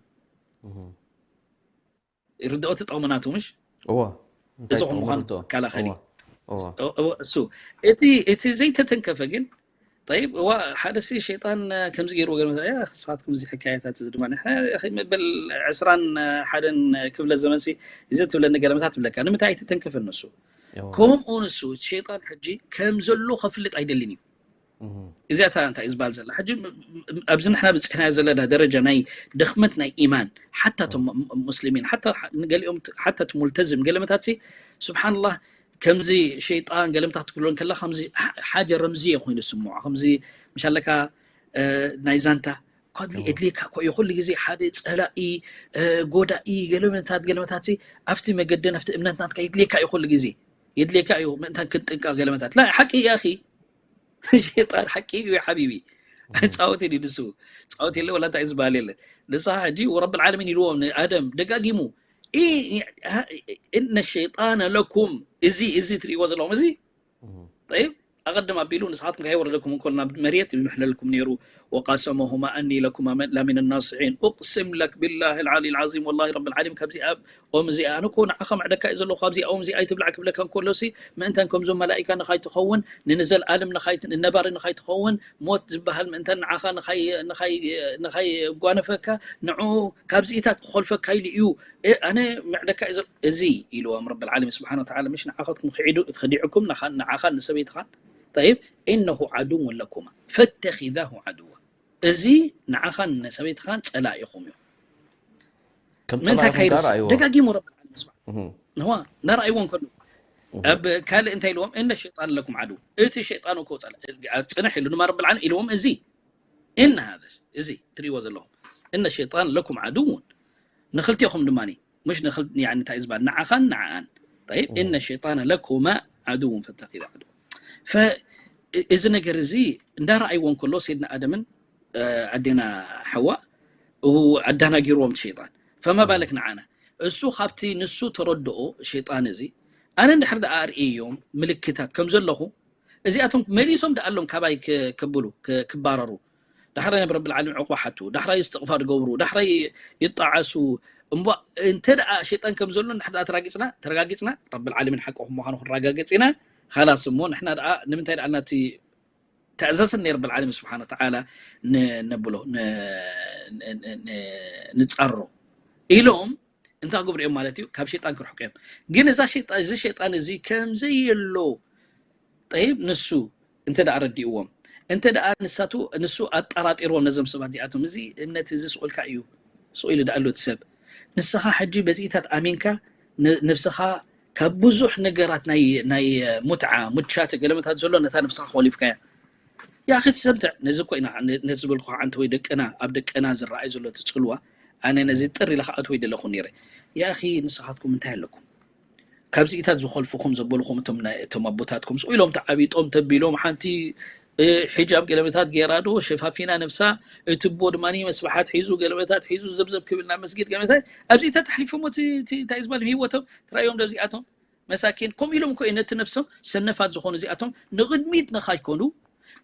ይርድኦ ትጠቕሙ ናቱ ምሽ እዋ እዚ ከም ምዃኑ መከላኸሊ እሱ እቲ እቲ ዘይተተንከፈ ግን طيب እዋ ሓደ ሲ ሸይጣን ከምዚ ገይሩ ወገን መታ ያ ስኻትኩም እዚ ሕካየታት እዚ ድማ ንሕና መበል ዕስራን ሓደን ክብለ ዘመን ሲ እዚ ትብለኒ ገለመታት ትብለካ ንምንታይ ኣይተተንከፈን ንሱ ከምኡ ንሱ ሸይጣን ሕጂ ከም ዘሎ ከፍልጥ ኣይደልን እዩ እዚኣ እንታይ እዩ ዝበሃል ዘላ ሕጂ ኣብዚ ንሕና ብፅሕናዮ ዘለና ደረጃ ናይ ድኽመት ናይ ኢማን ሓታ ቶም ሙስሊሚን ሓታ ገሊኦም ሓታ እቲ ሙልተዝም ገለመታት ስብሓንላህ ከምዚ ሸይጣን ገለምታት ትብሎ ከላ ከምዚ ሓ- ሓጀ ረምዚ እየ ኮይኑ ስምዖ ከምዚ ምሻለካ ናይ ዛንታ ኮድሊ የድልየካ እኮ እዩ ኩሉ ግዜ ሓደ ፀላኢ ጎዳኢ ገለመታት ገለመታት ኣብቲ መገደን ኣብቲ እምነት ናትካ የድልየካ እዩ ኩሉ ግዜ የድልየካ እዩ ምእንታን ክንጥንቀቕ ገለመታት ላ ሓቂ እዩ ኣኺ ሸይጣን ሓቂ እዩ ሓቢቢ ፃወት የለ ንሱ ፃወት የለ ወላ እንታይ ዝበሃል የለ ንስኻ ሕጂ ረብ ዓለሚን ኢልዎም ንኣደም ደጋጊሙ እነ ሸይጣነ ለኩም እዚ እዚ ትርእይዎ ዘለኹም እዚ ጠይብ ኣቐድም ኣቢሉ ንስኻትኩም ከይወረደኩም እንኮል ናብ መሬት ይምሕለልኩም ነይሩ وقاسمهما أني لكما من- لمن الناصحين أقسم لك بالله العلي العظيم والله رب العالمين ካብዚ ኣብ ኦም እዚኣ ኣነ እኮ ንዓኻ መዕደካ እዩ ዘለኹ ካብዚ ኦም እዚኣ ኣይትብላዕ ክብለካ እንከሎ ሲ ምእንታን ከምዞም መላኢካ ንኻይትኸውን ንንዘልኣለም ንኻይት ንነባሪ ንኻይትኸውን ሞት ዝበሃል ምእንታን ንዓኻ ንኻይ ንኻይ ንኻይ ጓነፈካ ንዑ ካብዚኢታት ክኾልፈካ ኢሉ እዩ ኣነ መዕደካ እዩ እዚ ኢልዎም ረብ ዓለሚን ስብሓን ወተዓላ ምሽ ንዓኻትኩም ክዒዱ ክዲዕኩም ንዓኻን ንሰበይትኻን ጠይብ ኢነሁ ዓድውን ለኩማ ፈተኺዛሁ ዓድዋ እዚ ንዓኻን ንሰበይትኻን ፀላኢኹም እዩ ምእንታይ ከይርስ ደጋጊሙ ረብ ዓለሚን ስብሓን ነዋ ናረኣይዎ እንከሎ ኣብ ካልእ እንታይ ኢልዎም እነ ሸይጣን ለኩም ዓድው እቲ ሸይጣን እኮ ፅንሕ ኢሉ ድማ ረብ ዓለሚን ኢልዎም እዚ እነ ሃذا እዚ ትሪእዎ ዘለኹም እነ ሸይጣን ለኩም ዓድውን ንክልቲኹም ድማ مش ንክል يعني እንታይ ዝበሃል ንዓኻን ንዓኣን طيب إن الشيطان لكما عدو فاتخذوه عدوا ف እዚ ነገር እዚ እንዳረኣይዎ እንከሎ ሰይድና ኣደምን ኣዴና ሓዋ ኣዳናጊርዎም ሸይጣን فما بالك ንዓና እሱ ካብቲ ንሱ ተረድኦ ሸይጣን እዚ ኣነ እንድሕር ደኣ ኣርእዮም ምልክታት ከም ዘለኹ እዚኣቶም መሊሶም ደኣሎም ካባይ ከብሉ ክባረሩ ዳሕራይ ናብ ረብል ዓለሚን ዕቁባ ሓቱ ዳሕራይ እስትቕፋር ገብሩ ዳሕራይ ይጣዓሱ እሞ እንተ ደኣ ሸይጣን ከም ዘሎ ንድሕር ደኣ ተራጊጽና ተረጋጊጽና ረብል ዓለሚን ሓቅኹም ምዃኑ ክንረጋገጽ ኢና ኻላስ እሞ ንሕና ደኣ ንምንታይ ደኣ ናቲ ተእዛዝን ናይ ረብል ዓለሚን ስብሓን ወተዓላ ነብሎ ንጻሮ ኢሎም እንታይ ክገብሩ እዮም ማለት እዩ ካብ ሸይጣን ክርሕቁ እዮም ግን እዛ ሸይጣን እዚ ሸይጣን እዚ ከምዘየሎ ጠይብ ንሱ እንተ ደኣ ረዲእዎም እንተ ደኣ ንሳቱ ንሱ ኣጠራጢርዎም ነዞም ሰባት እዚኣቶም እዚ እምነት እዚ ስቑልካ እዩ ስቑ ኢሉ ደኣሉ እቲ ሰብ ንስኻ ሕጂ በዚኢታት ኣሚንካ ነብስኻ ካብ ብዙሕ ነገራት ናይ ናይ ሙትዓ ሙቻተ ገለመታት ዘሎ ነታ ነብስኻ ኮሊፍካያ ያኺ ትሰምትዕ ነዚ እኮ ኢና ነዚ ዝበልኩ ዓንተ ወይ ደቅና ኣብ ደቅና ዝረኣይ ዘሎ እቲ ፅልዋ ኣነ ነዚ ጥር ኢለ ክኣትወ ይደለኹ ነይረ ያኺ ንስኻትኩም እንታይ ኣለኩም ካብዚኢታት ዝኸልፉኹም ዘበልኹም እቶም ኣቦታትኩም ስቕ ኢሎም ተዓቢጦም ተቢሎም ሓንቲ ሕጃብ ገለመታት ገይራ ዶ ሸፋፊና ነብሳ እቲ ቦ ድማ መስባሓት ሒዙ ገለመታት ሒዙ ዘብዘብ ክብል ናብ መስጊድ ገለመታት ኣብዚኢታት ኣሕሊፎሞ እንታይ ዝበል ህይወቶም ትራዮም ደብዚኣቶም መሳኪን ከምኡ ኢሎም እኮ ነቲ ነፍሶም ሰነፋት ዝኾኑ እዚኣቶም ንቕድሚት ንኻይኮኑ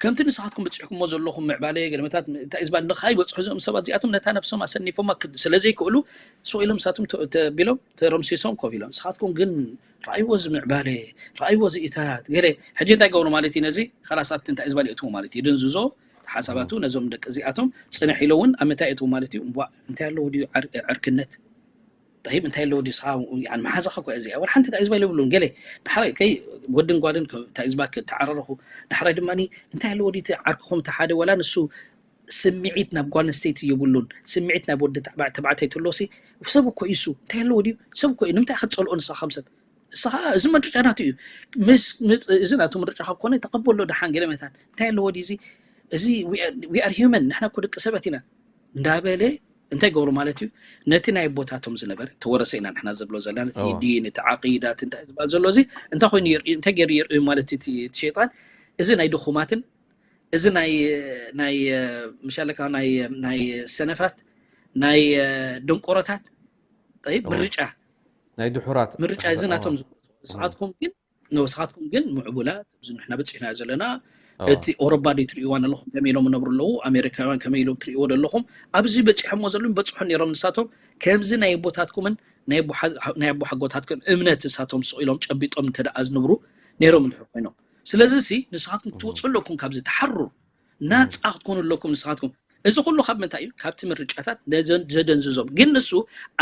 ከምቲ ንስኻትኩም በፂሕኩሞ ዘለኹም ምዕባለ ገለመታት እንታይ ዝበል ንኻይበፅሑ እዞም ሰባት እዚኣቶም ነታ ነፍሶም ኣሰኒፎማ ስለ ዘይክእሉ ስቕ ኢሎም ንሳቶም ተቢሎም ተረምሲሶም ኮፍ ኢሎም ንስኻትኩም ግን ረኣይዎ እዚ ምዕባለ ረኣይዎ እዚ ኢታት ገለ ሕጂ እንታይ ገብሩ ማለት እዩ ነዚ ከላስ ኣብቲ እንታይ ዝበል ይእትዎ ማለት እዩ ድንዝዞ ሓሳባቱ ነዞም ደቂ እዚኣቶም ፅንሕ ኢሎ እውን ኣብ ምንታይ እትዎ ማለት እዩ እምቧ እንታይ ኣለዎ ድዩ ዕርክነት ጠይብ እንታይ ኣለዎ ድዩ ስኻ መሓዛኻ እኮ እዚኣ ወላ ሓንቲ እንታይ ዝበለ ይብሉን ገለ ዳሕራይ ከይ ወድን ጓልን እንታይ ዝባ ተዓራረኹ ዳሕራይ ድማ እንታይ ኣለዎ ድዩ ዓርክኹም እቲ ሓደ ወላ ንሱ ስምዒት ናብ ጓል ኣንስተይቲ የብሉን ስምዒት ናብ ወዲ ተባዕታይ ተሎሲ ሰብ እኮ እዩ እሱ እንታይ ኣለዎ ድዩ ሰብ እኮ እዩ ንምንታይ ክትፀልኦ ንስኻ ከም ሰብ ንስኻ እዚ ምርጫ ናቱ እዩ እዚ ናቱ ምርጫ ካብ ኮነ ተቐበሎ ደሓን ገለ መታት እንታይ ኣለዎ ድዩ እዚ እዚ we are human ንሕና እኮ ደቂ ሰባት ኢና እንዳበለ እንታይ ገብሩ ማለት እዩ ነቲ ናይ ኣቦታቶም ዝነበረ ተወረሰ ኢና ንሕና ዘብሎ ዘለና ነቲ ዲን እቲ ዓቂዳ እቲ እንታይ ዝበሃል ዘሎ እዚ እንታይ ኮይኑ እንታይ ገይሩ የርእዩ ማለት እቲ ሸይጣን እዚ ናይ ድኹማትን እዚ ናይ ናይ ምሻለካ ናይ ናይ ሰነፋት ናይ ደንቆሮታት ምርጫ ናይ ድሑራት ምርጫ እዚ ናቶም ንስኻትኩም ግን ንስኻትኩም ግን ምዕቡላት እዚ ንሕና በፂሕና ዘለና እቲ ኦሮባ ዶ ትርእይዋ ኣለኹም ከመይ ኢሎም ነብሩ ኣለዉ ኣሜሪካውያን ከመይ ኢሎም ትርእይዎ ዘለኹም ኣብዚ በፂሖሞ ዘለዉ በፅሑ ነይሮም ንሳቶም ከምዚ ናይ ኣቦታትኩምን ናይ ኣቦሓጎታትኩም እምነት እሳቶም ስቕ ኢሎም ጨቢጦም እንተ ደኣ ዝንብሩ ነይሮም እንድሕር ኮይኖም ስለዚ ሲ ንስኻትኩም ክትወፁ ኣለኩም ካብዚ ተሓርሩ ናፃ ክትኮኑ ኣለኩም ንስኻትኩም እዚ ኩሉ ካብ ምንታይ እዩ ካብቲ ምርጫታት ዘደንዝዞም ግን ንሱ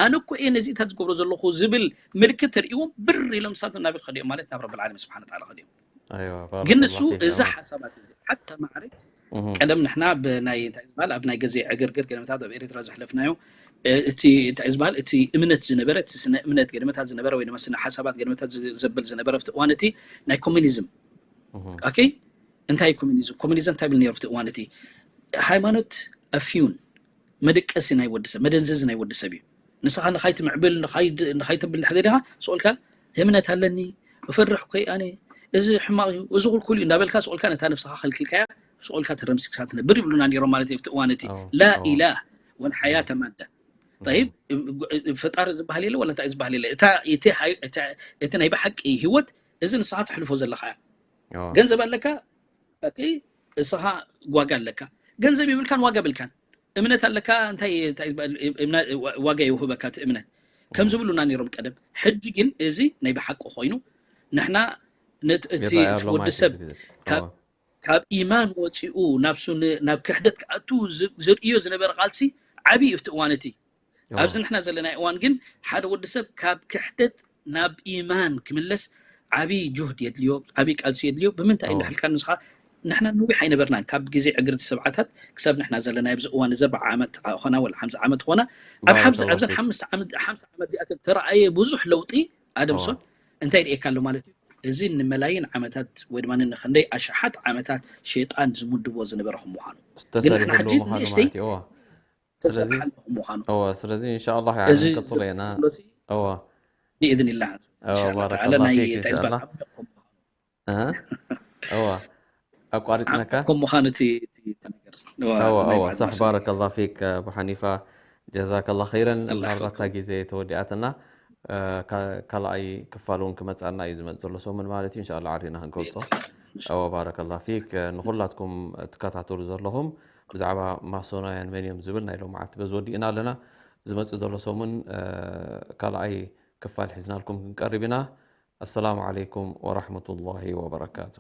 ኣነ እኮ እየ ነዚታት ዝገብሮ ዘለኹ ዝብል ምልክት ተርእዎም ብር ኢሎም ንሳቶም ናበይ ክኸዱ እዮም ማለት ናብ ረብል ዓለሚን ስብሓን ወተዓላ ኸዱ እዮም ግን ንሱ እዚ ሓሳባት እዚ ሓታ ማዕረ ቀደም ንሕና ብናይ እንታይ ዝበሃል ኣብ ናይ ግዜ ዕግርግር ገደመታት ኣብ ኤርትራ ዘሕለፍናዮ እቲ እንታይ ዝበሃል እቲ እምነት ዝነበረ እቲ ስነ እምነት ገደመታት ዝነበረ ወይ ድማ ስነ ሓሳባት ገደመታት ዘብል ዝነበረ ኣብቲ እዋን እቲ ናይ ኮሚኒዝም ኦኬ እንታይ ኮሚኒዝም ኮሚኒዝም እንታይ ብል ነይሩ ኣብቲ እዋን እቲ ሃይማኖት ኣፍዩን መደቀሲ ናይ ወዲ ሰብ መደንዘዚ ናይ ወዲ ሰብ እዩ ንስኻ ንኻይትምዕብል ንኻይተብል ድሕሪ ዲኻ ስቑልካ እምነት ኣለኒ እፈርሕ ኮይ ኣነ እዚ ሕማቕ እዩ እዚ ኩልኩል እዩ እንዳበልካ ስቑልካ ነታ ነብስኻ ከልክልካያ ስቑልካ ተረምሲስካ ትነብር ይብሉና ነይሮም ማለት እዩ ኣብቲ እዋን እቲ ላ ኢላህ ወልሓያተ ማዳ طيب ፈጣሪ ዝበሃል የለ ወላ እንታይ ዝበሃል የለ እታ እቲ ናይ ብሓቂ ህይወት እዚ ንስኻ ተሕልፎ ዘለኻ እያ ገንዘብ ኣለካ እስኻ ዋጋ ኣለካ ገንዘብ ይብልካን ዋጋ ብልካን እምነት ኣለካ እንታይ ዋጋ ይውህበካ እቲ እምነት ከም ዝብሉና ነይሮም ቀደም ሕጂ ግን እዚ ናይ ብሓቂ ኮይኑ ንሕና እቲ ወዲ ሰብ ካብ ኢማን ወፂኡ ናብ ክሕደት ክኣቱ ዘርእዮ ዝነበረ ቃልሲ ዓብዪ እዩ እቲ እዋን እቲ ኣብዚ ንሕና ዘለና እዋን ግን ሓደ ወዲ ሰብ ካብ ክሕደት ናብ ኢማን ክምለስ ዓብዪ ጁህድ የድልዮ ዓብዪ ቃልሲ የድልዮ ብምንታይ እንድሕልካ ንስኻ ንሕና ንዊሕ ኣይነበርናን ካብ ግዜ ዕግርቲ ሰብዓታት ክሳብ ንሕና ዘለና ኣብዚ እዋን እዚ ኣርባዓ ዓመት ኾና ወላ ሓምሳ ዓመት ኾና ኣብ ሓምሳ ኣብዘን ሓምሳ ዓመት ሓምሳ ዓመት እዚኣተን ተረኣየ ብዙሕ ለውጢ ኣደምሶን እንታይ ይርእየካ ኣሎ ማለት እዩ እዚ ንመላይን ዓመታት ወይ ድማ ንክንደይ ኣሽሓት ዓመታት ሸይጣን ዝምድቦ ዝነበረ ከም ምዃኑ ግን ንሕና ሕጂ ንእሽተይ ተሰርሓ ኣለኹ ምዃኑ እወ ስለዚ እንሻ ኣላህ እዚ ክንቅፅሎ ኢና እወ ብኢዝን ኢላህ እንሻ ኣላህ ተዓላ ናይ እንታይ ዝበሃል ዓብደኩም ምዃኑ እወ ኣቋሪፅነካ ዓብደኩም ምዃኑ እቲ እቲ እቲ ነገር እወ እወ እዚ ናይ እወ በዓል ሳሕ ማስመር ባረከላ ፊክ ኣቡ ሓኒፋ ጀዛከላ ኸይረን ኣላህ ምናልባት እታ ይሓፍظኩም ግዜ ተወዲኣትና እ፣ ካ- ካልኣይ ክፋል እውን ክመፃና እዩ ዝመፅ ዘሎ ሰሙን ማለት እዩ እንሻ ኣላህ ዓሪና ክንገልፆ ብኢዝን ኢላህ እወ ባረከላ ፊክ እ፣ ንኩላትኩም ትከታተሉ ዘለኹም ብዛዕባ ማሶናውያን መን እዮም ዝብል ናይ ሎማዓት በዚ ወዲእና ኣለና ዝመፅእ ዘሎ ሰሙን እ፣ ካልኣይ ክፋል ሒዝናልኩም ክንቀርብ ኢና ኣሰላሙ ዓለይኩም ወራሕመቱላሂ ወበረካቱ